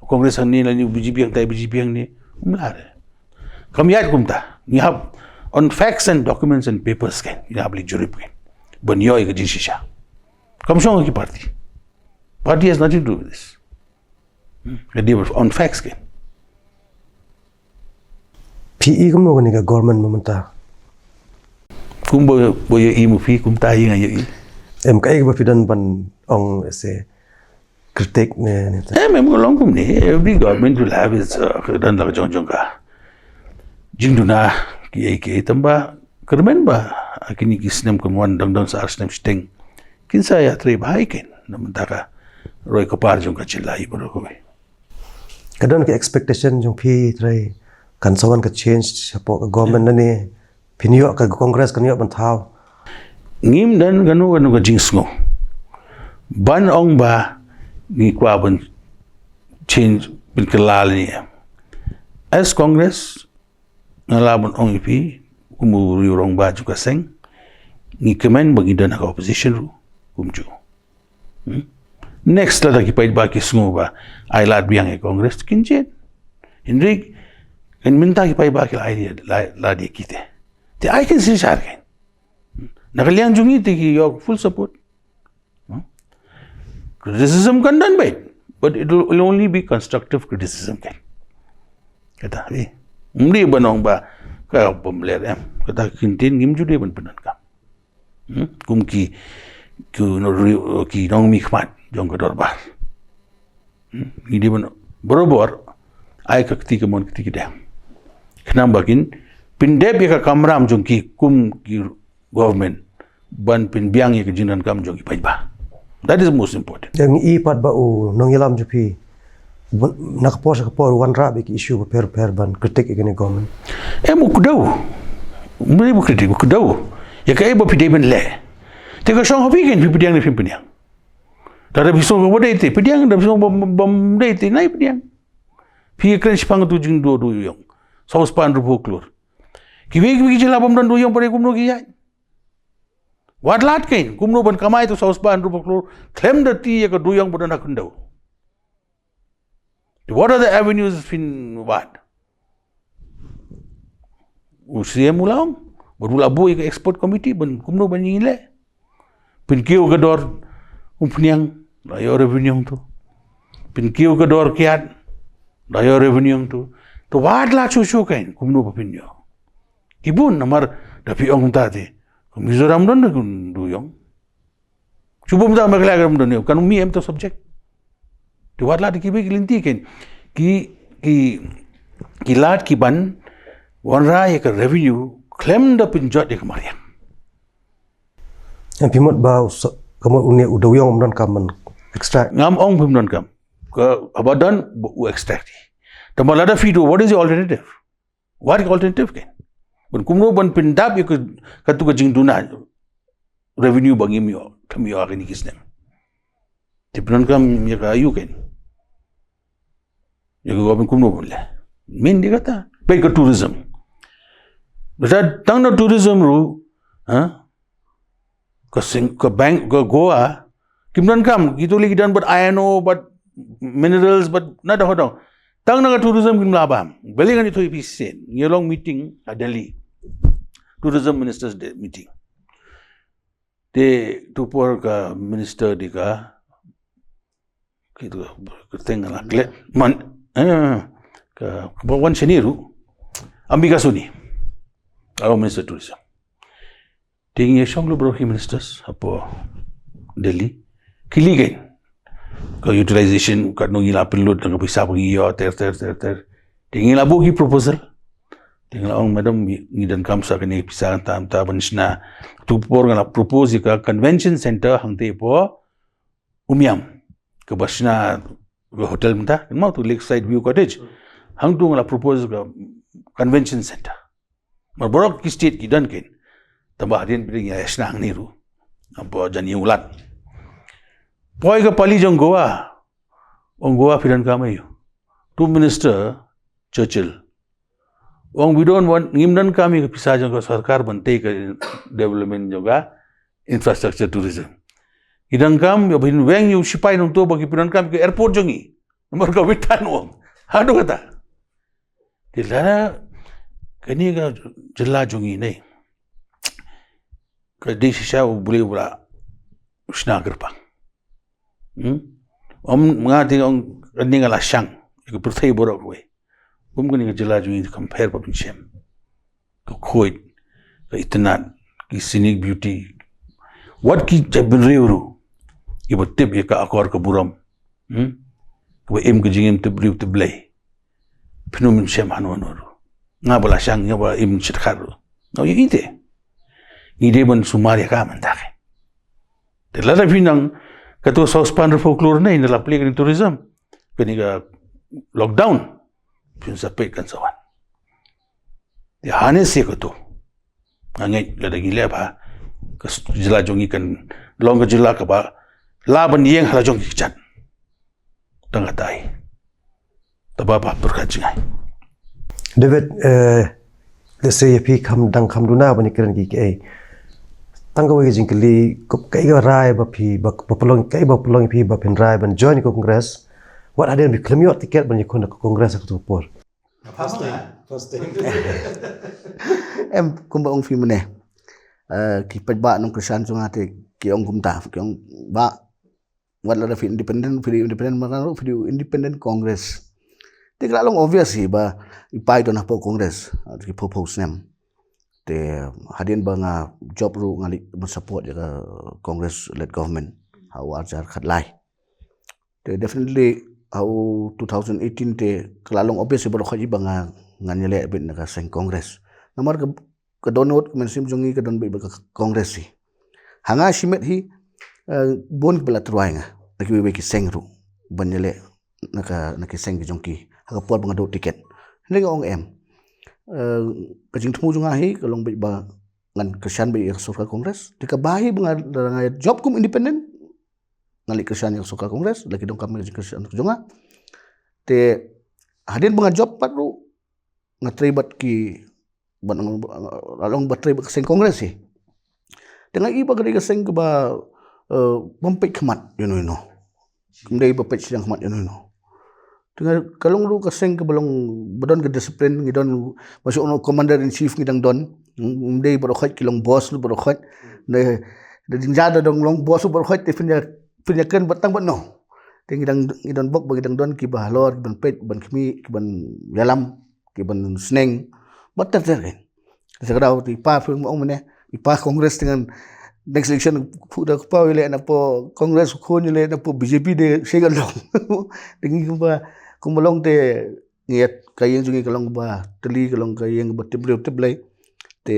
Congress hangne, lane B J P hangtai, B J P hangne. Ym lah re. Kam ïaid kumta. Ngi hap on facts and documents and papers kein. Ngi hap leit jurip kein ban ïoh ïa ka jingshisha. Kam shong ki party. Party has nothing to do with this. Hmm. Ka dei on facts kein. Phi i kumno kane ka government mynta? Kumba, ba ïa i ma phi, kumta i nga ïa i. Em, kaei kaba phi don ban ong, se, critic ne, ne ta? Em, em, ka long kumne, every government will have its, uh, ka don la ka jong jong ka jingduna, kiei kiei, tangba kyrmen ba ha kine ki snem kan wan, dang don sa ar snem shiteng, kin sa ïatrei bha hi kein na bynta ka roi ka par jong ka jylla hi baroh kawei. Ka don ka expectation jong phi, trai, kan sa wan ka change hapoh ka government, lane phin ïoh, ka Congress kan ïoh ban thaw? Ngim don kano kano ka jingsngew ban ong ba ngi kwah ban change, pynkylla lane. As Congress, nga lah ban ong ïa phi, kum u riew rangbah jong ka seng, ngi kmen ba ngi don ha ka opposition ruh kumjuh. Hmm? Next, lada ki paidbah ki sngew ba ai lad biang ïa Congress, kin jied. Hynrei mynta ki paidbah ki la ai lad, lad ïa kita. Te ai kin synshar kein. Na ka liang jong ngi te ki ïoh full support. Hmm? Criticism kan don beit, but it will only be constructive criticism kein. Kata, eh. Ym dei ban ong ba ka bym ler em. Kata ki ktien ngim ju dei ban pyndonkam. Hmm? Kum ki, ki nongri-, ki nongmihkhmat jong ka dorbar. Hmm? Ngi dei ban barabor ai ka kti kamon kti kadiang. Khnang ba kin pyndep ïa ka kamram jong ki kum ki government ban pynbiang ïa ka jingdonkam jong ki paidbah. That is most important. Ïa ngi i pat ba u nongïalam jong phi, na ka por sha ka por u wanrah bad ki issue bapher bapher ban critic ïa kane government. Em, u kdew. Ym dei ba critic, u kdew. Ïa kaei ba phi dei ban leh. Te ka shong ha phi kein, phi pdiang ne phim pdiang. Lada phi sngew ba dei te pdiang, lada phi sngew ba, ba, bym dei te nai pdiang. Phi kren shaphang tu jingduh duh ïong. Saw spah hynriewphew klur. Kiwei kiwei ki jylla bym don duh ïong pat, kumno ki ïaid? Wat lad kein, kumno ban kamai tu saw spah hynriewphew klur khlem da ti ïa ka duh ïong ba don ha khyndew. What are the avenues phin wad? U C M u la ong, bad u la buh ïa ka expert committee ban kumno ban ïaleh. Pynkiew ka dor umphniang, la ïoh revenue hangto. Pynkiew ka dor kiad, la ïoh revenue hangto. To wat lad shuh shuh kein, kumno ba phin ïoh. Ki bun namar da phi ong kumta te, ka Mizoram don da duh ïong. Shu bun da Meghalaya ka don ïong, kan ym mih em to subject. Te wat lad kiwei ki lynti kein. Ki, ki, ki lad ki ban wanrah ïa ka revenue khlem da pynjot ïa ka mariang. Em, phi mut ba u sa-, ka mut une u dewïong um donkam ban extract. Ngam ong phim donkam. Ka haba don u extract. Tangba lada phi duh, what is the alternative? Wat ka alternative kein. Ban kumno ban pyndap ïa ka, katu ka jingduna. Revenue ba ngim ïoh, khlem ïoh ha kine ki snem. Te pyndonkam ïa ka aïu kein. Ïa ka government kumno ban leh. Mynta kata. Peit ka tourism. Lada tang na tourism ruh, ha? Ka Sing-, ka Bank, ka Goa, kim donkam, kito lei ki don bad iron ore, bad minerals, bad nada hodong. Tang na ka tourism kim lah bam. Balei ngan ïathuh ïa phi shisien. Ngi long meeting ha Delhi. Tourism Ministers Day meeting. Te tu por ka minister de ka, kito ka teng la kle, man, eh, ka, ka wan shane ruh. Ambika Soni. Aro Minister Tourism. Te ngi ïashong lut baroh ki ministers hapoh Delhi. Ki leit kein. Ka utilization, katno ngi la pynlut, ka pisa ba ngi ïoh, ter, ter, ter, ter. Te ngi la buh ki proposal. Te ngi la ong, "Madam, ngi, ngi donkam sa kane pisa kata, kata ban shna." Tu por nga la propose ïa ka convention center hangtei hapoh Umiam. Kaba shna ka hotel mynta, kan mut tu Lakeside View Cottage. Hangtu nga la propose ka convention center. Mar baroh ki state ki don kein. Tangba hadien phi dang ïa shna hangne ruh. Hapoh jan ïing u Lat. Poi ka pali jong Goa. Ong Goa phi donkam aïu. Tu Minister Churchill. Ong, "We don't want, ngim donkam ïa ka pisa jong ka sorkar ban tei ka development jong ka infrastructure tourism. Ngi donkam ïa ba phin weng ïa u shipai nongtuh ba ki pyndonkam ka airport jong ngi." Namar ka Wittan ong. Haduh kata. Te lada kane ka jylla jong ngi ne, ka dei shisha U Blei u la shna kyrpang. Hmm? Ym nga te ong kane nga la shang ïa ka pyrthei baroh kawei. Kum kane ka jylla jong ngi compare ba phin shem. Ka khuid, ka itynnad, ki scenic beauty. Wat ki jaitbynriew ruh kiba tip ïa ka akor ka burom. Hmm? Kiba im ka jingim tip briew tip Blei. Phin ym shem hano hano ruh. Nga ba la shang, nga ba im shyrkhei ruh. Nga ïa ite. Ngi dei ban sumar ïa ka mynta ka. Te lada phi nang, katu saw spah hynriewphew klur ne, ngi la plie kane tourism. Kane ka lockdown. Phin sa peit kan sa wan. Te hane se katu. Nga ngeit lada ngi leh bha, ka jylla jong ngi kan long ka jylla kaba lah ban ïeng ha la jong ki kjat. Tang katai. Taba ba pyrkhat jngai. David, eh, let's say ïa phi kham dang kham duna ban ïakren ki, ki ei. Tang kawei ka jingkylli, ka, kaei ka rai ba phi, ba, ba pynlong, kaei ba pynlong ïa phi ba phin rai ban join ka Congress. Wat hadien phi khlem ïoh ticket ban ïakhun da ka Congress ha katu ka por. First time. First time. Em, kumba ong phi mynne. Eh, ki paidbah nongkyrshan jong nga te ki ong kumta, ki ong ba wat lada phi independent, phi dei independent, ma kan ruh phi dei independent Congress. Te ka la long obvious hi ba i pa i don hapoh Congress, ah, ki phew phew snem. Te hadien ba nga job ruh nga leit ban support ïa ka Congress led government ha u ar hajar khatlai. Te definitely ha u two thousand eighteen te ka la long obvious hi baroh khoit hi ba nga, ngan ïaleh beit na ka seng Congress. Namar ka, ka dohnud ka mynsiem jong ngi ka don beit bad ka Congress hi. Ha nga shimet hi, eh, bun kiba la tyrwa ïa nga na kiwei kiwei ki seng ruh ban ïaleh na ka, na ki seng ki jong ki ha ka por ba nga duh tiket. Hynrei nga ong em. Eh, ka jingthmu jong nga hi ka long beit ba ngan kyrshan beit ïa ka sorkar Congress. Te kaba hi ba nga, lada nga job kum independent, nga leit kyrshan ïa ka sorkar Congress, la ki donkam ïa ka jingkyrshan ka jong nga. Te hadien ba nga job pat ruh nga trei bad ki, bad nga, la long ba trei bad ka seng Congress hi. Te nga i ba ka dei ka seng kaba, eh, bym peit khmat ïano ïano. Ym dei ba peit shiliang khmat ïano ïano. Te nga, ka long ruh ka seng kaba long, ba don ka discipline, ngi don, ba shu ong commander in chief ngi dang don. Ym dei baroh khoit ki long boss ruh baroh khoit. Da, da jingjia da dang long boss ruh baroh khoit te phin ïa, phin ïa kren bad tang bad no. Te ngi dang, ngi don bok ba ngi dang don kiba halor, kiban peit, ban khmih, kiban ïalam, kiban sneng. Bad ter ter kein. Te sa ka daw te i pa phi ong mynne, i pa Congress te ngan next election phuh da kpa ïaleh na poh Congress, khun ïaleh na poh B J P de shisha ka long. Te ngi kumba, kumba long te ngi ïa ka ïing jong ngi ka long kaba tylli, ka long ka ïing kaba tip briew tip Blei. Te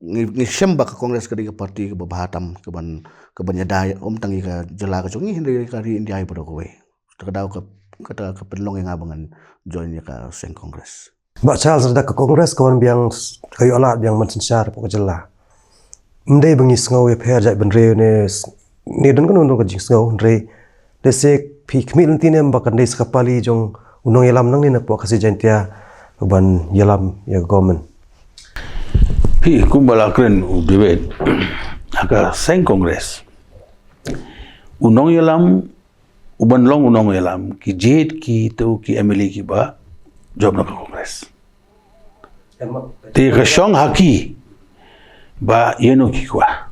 ngi, ngi shem ba ka Congress ka dei ka party kaba bha tam, kaban, kaban ïada ym tang ïa ka jylla ka jong ngi hynrei ka ri India hi baroh kawei. Te ka daw ka, kata ka pynlong ïa nga ba ngan join ïa ka seng Congress. Bah Charles, lada ka Congress ka wan biang s-, ka ïoh lad biang mynsynshar hapoh ka jylla, ym dei ba ngi sngew ïapher jaitbynriew ne s-, ne don kano kano ka jingsngew, hynrei lehse phi khmih lynti ne em ba kan dei sa ka pali jong u nongïalam nangne na poh Khasi Jaintia ban ïalam ïa ka government? Phi, kumba la kren u David, ha ka seng Congress, u nongïalam, u ban long u nongïalam, ki jied kito ki M L A kiba job na ka Congress. Te ka shong ha ki ba ïano ki kwah.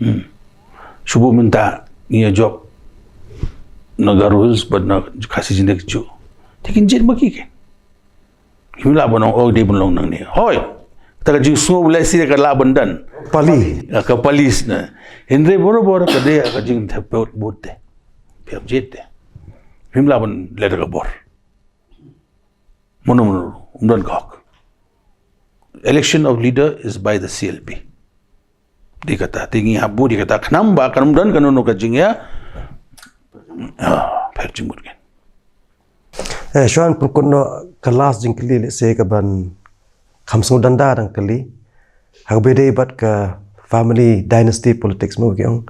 Hmm. Shu buh mynta ngi ïa job na Garo Hills bad na Khasi Jaintia ki ju. Te kin jied ma ki kein. Kim lah ban ong, oh, dei ban long nangne. Hooid. Kata ka jingsngew lehse ka lah ban don. Pali. Ka pali shisha. Hynrei barabor ka dei ka jingthep vote te. Phi hap jied te. Phim lah ban leh da ka bor. Mano mano ruh, ym don ka hok. Election of leader is by the C L P. Dei kata, te ngi hap bud ïa kata, khnang ba kan ym don kano kano ka jingïa, ah, pher jingmut kein. Eh, shuwa pynkut noh ka last jingkylli, lehse kaban kham sngewdon da dang kylli. Ha kaba ïadei bad ka family dynasty politics mo ki ong.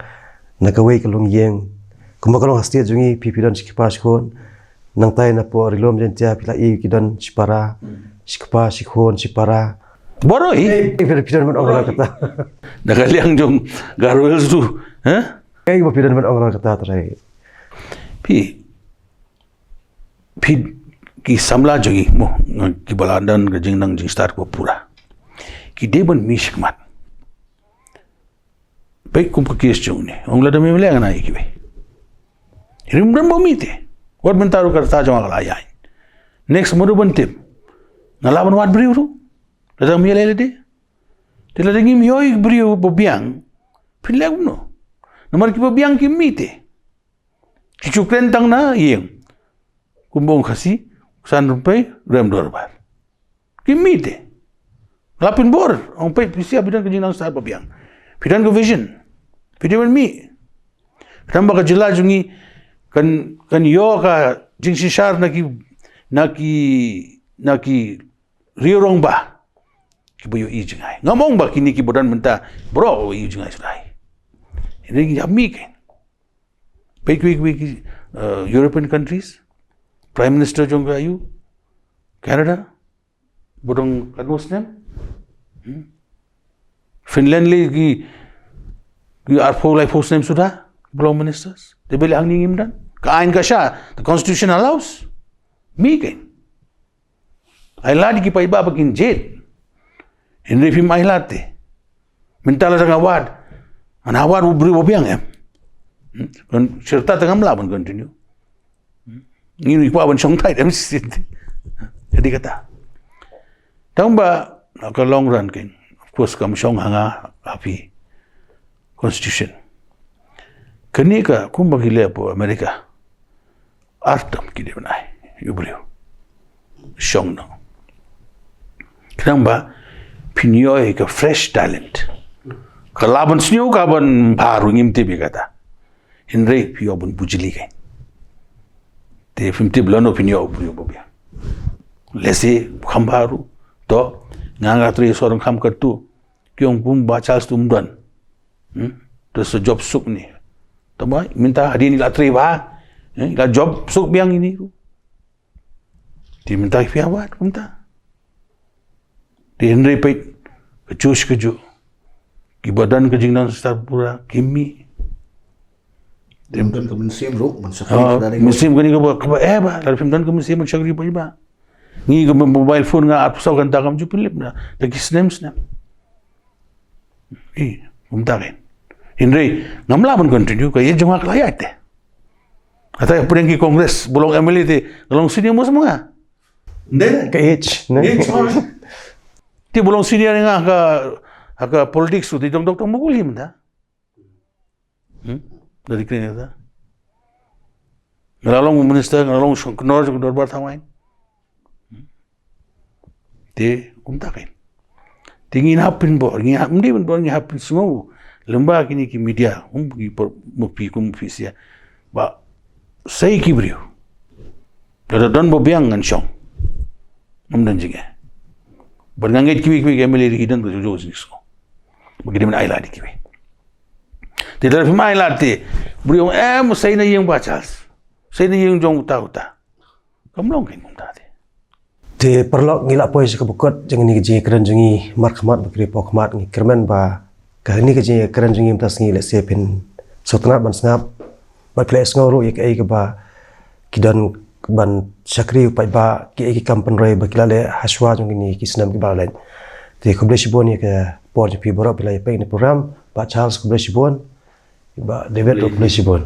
Na kawei ka longïing. Kumba ka long ha state jong ngi phi phi don shi kpa shi khun. Nangta na poh Ri Lum Jaintia phi la i ki don shipara. Shi kpa shi khun shipara. Baroh hi. Eh, phi phi don ban ong kata. Na ka liang jong Garo Hills tu, ha? Eh, ba phi don ban ong kata trai. Phi Phi ki samla jong ngi mo, kiba la don ka jingnang jingstad kaba pura. Ki dei ban mih shakhmat. Peit kum ka case jong une. Ong lada me mleng na ïa kiwei. Rim don ba mih te. Wat mynta ruh ka rta jong nga ka la ïaid. Next mo ruh ban tip. Nga lah ban wad briew ruh. Lada me leh lade. Te lada ngim ïoh ïa ki briew ba biang. Phin leh kumno. Namar kiba biang kim mih te. Ki shu kren tang na ïing. Kumba ong Khasi, San Rympai, Rem Dorbar. Kim mih te. La pynbor, ong peit, phi sngap, phi don ka jingnang stad ba biang. Phi don ka vision. Phi dei ban mih. Khnang ba ka jylla jong ngi kan, kan ïoh ka jingsynshar na ki, na ki, na ki riew rangbah. Kiba ïohi jngai. Ngam ong ba kine kiba don mynta baroh ïohi jngai shuh. Hynrei ngi hap mih kein. Peit kiwei kiwei ki, uh, European countries, Prime Minister jong ka ïa u, Canada, ba dang katno snem. Hmm? Finland lei ki, ki arphew laiphew snem suda, ba long ministers. Te balei hangne ngim don? Ka aiñ ka shah, the constitution allows. Mih kein. Ai lad ïa ki paidbah ba kin jied. Hynrei phim ai lad te. Mynta lada nga wad, ngan wad u briew ba biang em. Hmm? Kan shisha te ngam lah ban continue. Hmm? Ngi ngi kwah ban shong tight em. Ka dei kata. Tang ba na ka long run kein, of course, kam shong ha nga ha phi constitution. Kane ka kumba ki leh hapoh America. Ar term ki dei ban ai ïa u briew. Shong noh. Khnang ba phin ïoh ïa ka fresh talent. Ka lah ban sniew, ka ban bha ruh, ngim tip ïa kata. Hynrei phi ïoh ban bujli kein. Te phim tip lano phin ïoh u briew ba biang. Lehse kham bha ruh. To, nga nga trei sor kham katto. Ki ong kumba Charles tum don. Hmm? To sa job suk ni. Tang ba mynta hadien i la trei bha. Eh, i la job suk biang ine ruh. Te mynta phi ïa wad kumta. Te hynrei peit kajuh kajuh. Kiba don ka jingdon star pura ki mih. Phim don ka mynsiem ruh ban shakri. Ah, ka dei mynsiem kane kaba, kaba eh ba, lada phim don ka mynsiem ban shakri ba, ba. Ngi ka mobile phone nga arphew saw kynta kam ju pynlip na. Da ki snem snem. Ih, kumta kein. Hynrei ngam lah ban continue, ka ïeit jong nga ka la ïaid te. Ata pdeng ki Congress ba long M L A te, ka long senior most ma nga. Nde? Ka age, ne? Age, oh. Te ba long senior nga ha ka, ha ka politics ruh te dong Doctor Mukul hi mynta. Hmm? Dari kren kata. Nga la long minister, nga la long shong kynor jong ka dorbar thaw aiñ. Te kumta kein. Te ngin hap pynbor, ngin hap, ym dei pynbor, ngin hap pynsngew. Lem bad kine ki media, kum ki por, ma phi, kum phi sha. Ba sei ki briew. Lada don ba biang ngan shong. Ngam don jingeh. Bad nga ngeit kiwei kiwei ki M L A ruh ki don ba ju ju jingsngew. Ba ki dei ban ailad ïa kiwei. Te lada phim ailad te, briew em, sei na ïing Bah Charles. Sei na ïing jong uta uta. Kam long kein kumta te. Te paralok, ngi la poi sha kaba kut jong kane ka jingïakren jong ngi markhmat bad ka ri Pohkhmat. Ngi kyrmen ba kane ka jingïakren jong ngi mynta ka sngi lehse phin sngewtynnat ban sngap bad phi la ïohsngew ruh ïa kaei kaba ki don ban shakri u paidbah, kiei ki kam pynroi ba ki la leh hashwa jong kine ki snem kiba la leit. Te khublei shibun ïa ka por jong phi baroh phi la ïa peit ïa kane ka program. Bah Charles, khublei shibun. Bah David ruh khublei shibun.